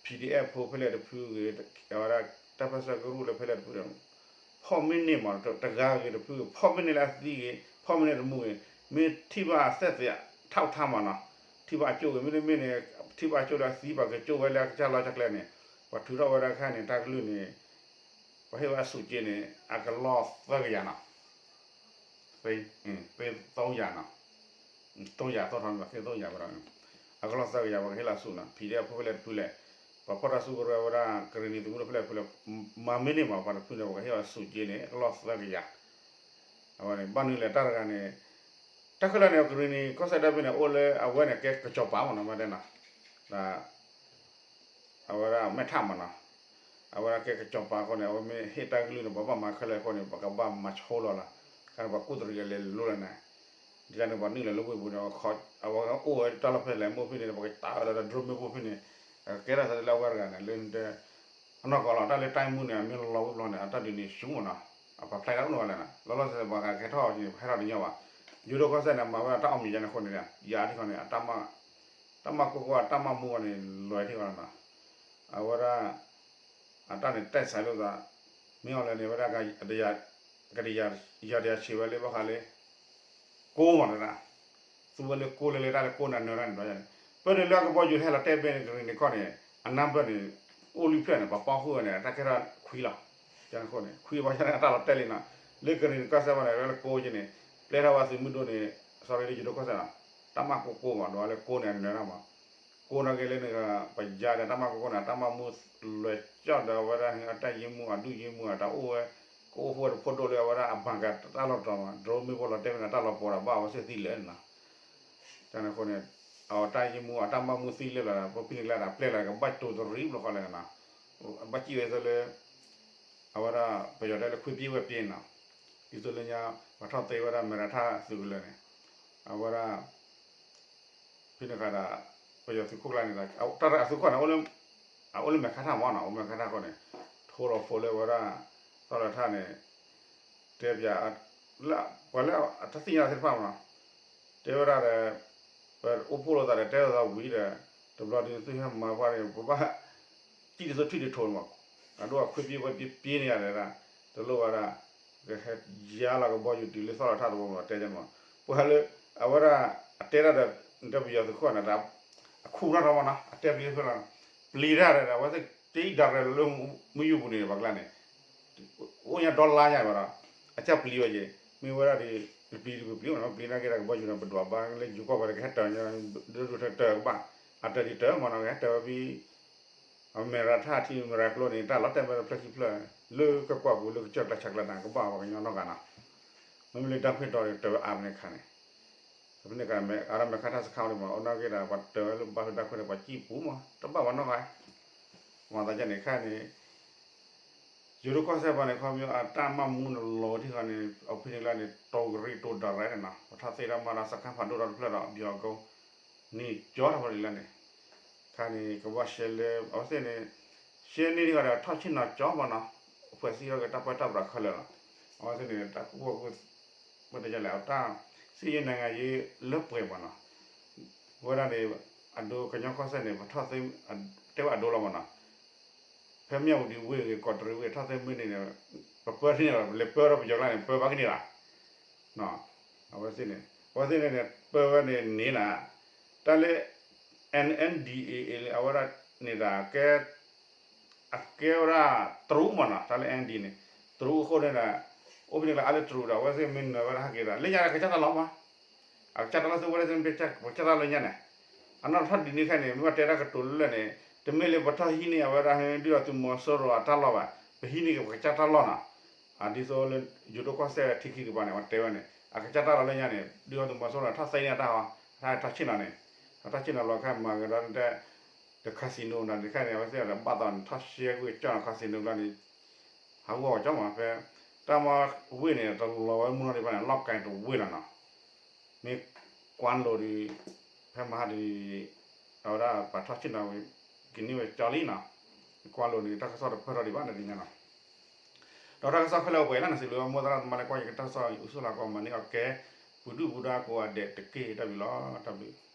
PDF ဖိဖဲလဲၣ်တဖုဂ့ၤ, အဝဲဒၣ်တၢ်ပၢၢ်ဆၢကရူၢ်လၢဖဲလဲၣ်တဖုဒီး ဖီၣ်မ့ၢ်န့ၢ်မး တဂၤဂ့ၤတဖုဂ့ၤ ဖီၣ်မ့ၢ်န့ၢ်လၢအသံဂ့ၤ ဖီၣ်မ့ၢ်န့ၢ်တမူဂ့ၤ, မ့ၢ်ထံၣ်ဘၣ်အသက်သေ အထောက်အထား မးနီၤ, ထံၣ်ဘၣ်အကၠိၣ်ဂ့ၤ မ့တမ့ၢ်န့ၣ် ထံၣ်ဘၣ်အကၠိၣ်လၢအသံ ပှၤကကၠိၣ်ဝဲလၢအကစၢ်လီၢ်ကစၢ်ကျဲန့ၣ်, ပှၤထုးထီၣ်ဝဲဒၣ်ခဲန့ၣ် တၢ်ကလုၢ်န့ၣ် ပှၤဟ့ၣ်ဝဲအစုက့န့ၣ် အကလီၢ်သၢကယၤနီၤ, သ့ သ့သုံးရာနီၤ, သုံးရာ သ့သုံးရာဝဲဒီး အကလီၢ်သၢကယၤ ပှၤကဟ့ၣ်လီၤအစုနီၤ, PDF ဖိဖဲလဲၣ်တဖုလဲၣ်, ပှၤဖီၣ်တၢ်စုကရၢဝဲဒၣ် ကရံၣ်နံၤသုးမုၢ်ဒိၣ်ဖဲလဲၣ်တဖုလဲၣ်, မၤမ့ၢ်န့ၢ်မး ပှၤတဖုန့ၣ် ပှၤကဟ့ၣ်လီၤအစုက့န့ၣ် အကလီၢ်သၢကယၤ, အဝဲန့ၣ် ဘၣ်နုၤလဲၣ်တၢ်တဂၤန့ၣ်, တၢ်ခဲလၢာ်န့ၣ် ကရံၣ်နံၤကီၢ်စဲၣ်ဒၢဖဲန့ၣ် အိၣ်လၢအဝဲန့ၣ်ကဲကစီၤပၤမးနီၤ မ့ၢ်တဲနီၤ, ဒီး အဝဲဒၣ်မဲာ်ထးမးနီၤ, အဝဲဒၣ်ကဲကစီၤပၤအဃိန့ၣ် အဝဲမ့ၢ်ဟ့ၣ်တၢ်ကလုၢ်န့ၣ် ပှၤဘၣ်မၤခဲလၢာ်အဃိန့ၣ် ပကဘၣ်မၤဆိလီၤလီၤ, ခဲန့ၣ် ပှၤကူၣ်တရံးကလဲၤလိၤလီၤန့ၣ်, ဒ်န့ၣ် ပှၤနုာ်လီၤလၢဝ့ၢ်ပူၤန့ၣ် အဝဲအိၣ်ဝဲတၢ်လီၢ်ဖဲလဲၣ်မိၢ်ဖဲန့ၣ် ပကတးဝဲလၢ drone မ့ၣ်ပိၢ်ဖဲန့ၣ်, ကဲထီၣ်သးလၢအဝဲတဂၤန့ၣ် လၢနတဲ အနီၢ်ကီၢ်လီၤ တၢ်လၢတိုင်းမှူးန့ၣ် အမ့ၢ်လီၤဝဲဘျီန့ၣ် အတၢ်ဒုးန့ၣ်ဆူၣ်မးနီၤ, အပှၤဖျဲးတၢ်အိၣ်နီၤဝဲလဲၣ်နီၤ, လီၤလီၤဆဲးဆဲးပှၤဂၤကဲထီၣ်အီၤန့ၣ် ပဟဲထီၣ်တညီဘၣ်, ယိၤဒိၣ်ကီၢ်စဲၣ်န့ၣ် မၤဝဲဒၣ်တၢ်အီၣ်မံၤယါန့ၣ်အဃိန့ၣ် ယၤထံၣ်ဃီန့ၣ် တၢ်မၤကိၢ်ကိၢ် အတၢ်မၤမူအီၤန့ၣ် လွဲထံၣ်ဃီနီၤ, အဝဲဒၣ် အတၢ်န့ၣ်တဲစဲလိာ်သး, မ့ၢ်အီၤလဲၣ်န့ၣ် ဝဲဒၣ် ကဒံယၤတယၤဆံးဝဲလၢဘၣ်ဃးလၢ ကိးမးတဒၣ်, သူဝဲလၢကိးလၢလၢတၢ်လၢကိးန့ၣ်နၢၤတၢ်န့ၣ်ဘျီန့ၣ်, ပၢၢ်န့ၣ်လၢအကဘီယူၤဟဲလီၤတဲာ်ဘဲန့ၣ် ကရံၣ်နံၤကီၢ်န့ၣ် အနၢ်ဘၢၣ်န့ၣ် အိၣ်လွံၢ်ဖျၢၣ်န့ၣ် ပှၤပီၢ်ဃုာ်ဝဲန့ၣ် အတၢ်ကဲထီၣ်ခွံလီၤ, န့ၣ်အဃိန့ၣ် ခွံဘၣ်ဆၣ်န့ၣ် အတၢ်လီၤတဲာ်လံနီၤ, လၢကရံၣ်နံၤကီၢ်စဲၣ်ဘၣ်န့ၣ် လၢကိးက့န့ၣ် ပျဲထီၣ်ဝဲသုးမုၢ်ဒိၣ်န့ၣ် sorry လၢယိၤဒိၣ်ကီၢ်စဲၣ်နီၤ, တၢ်မၤကိၢ်ကိၢ်မး ဒီးလၢကိးန့ၣ်အနၢၤတၢ်မး ကိးနီၢ်က့ၤလၢန့ၣ် ပယါဒီးတၢ်မၤကိၢ်ကိၢ်န့ၣ် တၢ်မၤမူလွဲၤကၠီၣ်ဒီးဝဲဒၣ်အတၢ်ယံာ်မူအဒုၣ်ယံာ်မူအတၢ်အိၣ်ဝဲ ကအိၣ်ဖှိၣ်တဖိဒိၣ်လၢအဝဲဒၣ်အဘၣ်ကတၢ်လီၢ်တတီၤမး drone မ့ၣ်ပိၢ်လီၤတဲာ်ဖဲန့ၣ် တၢ်လီၤပှီၤဒီးဘၣ်ဝဲစ့ၢ်သံလၢာ်န့ၣ်နီၤ, န့ၣ်အဃိန့ၣ် အတၢ်ယံာ်မူအတၢ်မၤမူသံလၢာ်လီၤ ပဖဲန့ၣ်ကျါဒီးပျဲလီၤကဘၣ်တိၤတရံးဘျီဃီလဲၣ်နီၤ, ဘၣ်စံးဝဲသိးလၢ အဝဲဒၣ်ပယီၤတဲလၢခွံပျ့ဝဲပျ့နီၤ, ဒ်သိးလၢညါ ပှၤထီၣ်သ့ဝဲဒၣ်မဲရၤထၣ်သုးကလၢၤန့ၣ် အဝဲဒၣ် ဖဲန့ၣ်ဃီဒီး ပယီၤသုးခိၣ်ကျါန့ၣ် တၢ်အသုးခိၣ်န့ၣ် အအိၣ်လၢမဲာ်ခါထၣ်မးနီၤ အိၣ်မဲာ်ခါထၣ်ဃိန့ၣ် ထိလီၤဖိလၢဝဲဒၣ် သီၣ်လၢထၣ်န့ၣ် တဲပၠး ပှၤလၢအတၢ်သ့ၣ်ညါသ့ၣ်တဖၣ်မးနီၤ တဲဝဲဒၣ်ဒီး ပအိၣ်ဖှိၣ်လိာ်သးဒီးတဲလိာ်သးဝံၤဒီး တဘျီဒုးသုဟဲမၤပှၢ်န့ၣ် ပဘၣ် စံၣ်တသိးထွံၣ်တထိးမး အဒိခွံပျ့ဝဲပျ့န့ၢ်ယၤဒီး တလိၣ်ဘၣ်ဒၣ် ကဟဲယါလီၤကဘီယူၤတုၤလၢသီၣ်လၢထၣ်တဘိမး တဲန့ၣ်မး ပှၤလၢ အဝဲဒၣ် အတဲဒၣ်ဒီး နတဲပယီၤသုးခိၣ်န့ၣ် အခူၣ်ထီၣ်ထီမးနီၤ အတဲပျ့ဖဲလီၤ ပျံၤတၢ်ဒီး အဝဲသ့ၣ်က့ဒၣ်ရဲၣ်လီၤလၢ မုၢ်ယူပူၤန့ၣ် ပှၤကျါန့ၣ် အိၣ်ညါဒီလါညါဘၣ်ဒီး အကၢ်ပျံၤဝဲက့ၤ မ့ၢ်ဝဲဒၣ်ဒီး ပျံၤတပျံၤပျံၤမးနီၤ ပျံၤနာ်က့ဒီးကဘီယူၤန့ၣ် ပဒွးဘၣ်လၢယူၤကီၢ်ပှၤဒီးကဟဲတၢၤ ဒိၣ်ဒိၣ်တၢၤတၢၤကဘၣ် အတၢၤဒံးတၢၤမးနီၤ ကဟဲတၢၤဝဲဖဲ အမဲရၤထၣ်ထံမဲရၤကျိန့ၣ် တၢ်လီၤတဲာ်မ့ၢ်တဖျၢၣ်ခံဖျၢၣ် လၢကကွၢ်ပူၤလၢကစၢၢ်ကျါဆးကျါန့ၣ် ကဘၣ်ပှၤကညီနီတဂၤနီၤ မ့မ့ၢ်လၢဒၣ်ခွ့ၣ်ဒီးတၢၤဝဲအါမးန့ၣ်ခါန့ၣ် ဖဲန့ၣ်က အရၢမဲာ်ခါထၣ်စခါန့ၣ်မး အိၣ်နာ်က့ဒီး ပှၤတၢၤဝဲလၢဘၣ်ဖဲဒၣ်ခွ့ၣ်န့ၣ် ပှၤစံၣ်ပူၤမး တဘၣ်ပှၤနီတဂၤ မၤသးဒ်န့ၣ်ခါန့ၣ် ယိၤဒိၣ်ကီၢ်စဲၣ်ပှၤန့ၣ် ခီပညီအတၢ်မၤမူန့ၣ်လီၤထံၣ်ဃီန့ၣ် အဖဲန့ၣ်လၢန့ၣ် တိၤကရံၣ်တိၤဒၣ်ရဲၣ်န့ၣ်နီၤ ပထီၣ်သ့တၢ်မၤဒီးစခါဖးဒိၣ်ဒီးတဖျၢၣ်ဒီး ပယီၤကီ န့ၢ်ကၠီထီၣ်ဖဲန့ၣ်လၢန့ၣ် ခါန့ၣ် ကဘၣ်ရှဲလၢ အဝဲသ့ၣ်န့ၣ် ရှဲန့ၢ်ထံၣ်ဃီဒီးထီၣ်ဆ့ၣ်နီၤကၠီမးနီၤ အဖှဲးစံၣ်ထီၣ်က့ၤတၢ်ပၢတၢ်ပြးခဲလၢာ်လီၤ အဝဲသ့ၣ်န့ၣ် တၢ်ကူၣ်ဘၣ်ကူၣ် ပတဲလဲၣ် အတၢ် စစ်ရေးနိုင်ငံရေး လၢပှဲၤမးနီၤ ဝဲဒၣ်န့ၣ် အဒိကညီကီၢ်စဲၣ်န့ၣ် ပထီၣ်သ့ တဲဝဲအဒိလီၤမးနီၤ ဖဲ ဖဲမၠၣ်ဝတံၤဝ့ၢ်ဂ့ၤ ကီးတရံးဝ့ၢ် ထီၣ်သ့ၣ်မုၢ်န့ၣ်န့ၣ် ပပၢထံၣ်န့ၣ်လီၤ ပလဲၤပၢထီၣ်ပယီၤကျါန့ၣ် ပၢဘၣ်ကန့ၣ်လီၤ. အဝဲသ့ၣ်န့ၣ် အဝဲသ့ၣ်န့ၣ်န့ၣ် ပၢဝဲန့ၣ်န့ၣ်လီၤ. တၢ်လၢ N N D A A အဝဲဒၣ်န့ၣ်ဒီး ကဲ အကဲဝဲဒၣ်တရူးမးနီၤ တၢ်လၢ N D န့ၣ် တရူးအဃိန့ၣ်ဒီး အိၣ်ဖဲန့ၣ်ကျါအါလၢတရူးဒီး အဝဲသ့ၣ်မ့ၢ်နၢၤဝဲဒၣ်ဟဲက့ၤဒီး လၢညါဒီးကစၢ်တၢ်လီၢ်မး အကစၢ်တၢ်လီၢ်သ့ၣ်ဝဲဒၣ်သ့ၣ် ပကစၢ်တၢ်လီၢ်ညါန့ၣ် အနီၢ်ထီၣ်ဒ်န့ၣ်ခဲန့ၣ် မ့ၢ်ဘၣ်တဲတၢ်ကတိၤလၢလၢ်န့ၣ် တမ့ၢ်လၢပထီၣ်ဟံးန့ၢ်အဝဲဒၣ် ဒုၣ်ဒါသုးမီၤစိရိၤအတၢ်လီၢ်ဘၣ် ပဟံးန့ၢ်က့ၤပကစၢ်တၢ်လီၢ်နီၤ. ဒ်သိးလၢ ယိၤဒိၣ်ကီၢ်စဲၣ်ထံခံကပၤန့ၣ် အဝဲတဲဝဲန့ၣ် အကစၢ်တၢ်လီၢ်လၢညါန့ၣ် ဒုၣ်ဒါသုးမီၤစိရိၤန့ၣ် ထီၣ်သ့န့ၢ်အတၢ်ဟီ ထီၣ်ဆ့ၣ်နီၤန့ၣ် အတၢ်ဆ့ၣ်နီၤလီၤခဲမၤကဒီး ဒီး casino န့ၣ် တခါန့ၣ် အဝဲသ့ၣ်ဒီးဘၣ်သီန့ၣ် ထီၣ်ရှဲကွံာ်ကၠီၣ်နီၤ casino ဘျီန့ၣ် ဟးဂီၤကၠီမး ဖဲ တၢ်မၤဝ့ၢ်န့ၣ် တလီၤဝဲမုၢ်နီၤဒံးဘၣ်န့ၣ် လီၢ်ကဲတဝ့ၢ်လီၤနီၤ. မ့ၢ်ကွၢ်လိာ်ဒီး ဖဲမဟါဒံး အဝဲဒၣ်ပှၤထီၣ်ဆ့ၣ်နီၤဝံၤ ကန့ၢ်ဝဲကၠီလံနီၤ. ကွၢ်လိာ်န့ၣ် တၢ်ကစီၣ်တဖၢထီၣ်ဒံးဘၣ်န့ၣ်ညါနီၤ. ဒီးတၢ်ကစီၣ်ခဲလၢာ်အိၣ်ပှဲၤလၢန့ၣ် စံးဘျုးမိၢ်သရၣ်သမါလၢကွၢ်ယကတၢ်ကစီၣ် အုၣ်ဆိၣ်လၢကီးမၤန့ၢ်အီၣ်ကဲ ပူၤဒုၣ်ပူၤဒါကိးဂၤဒဲးတက့ၢ် တၢ်ဘျုးလီၤ တၢ်ဘျုး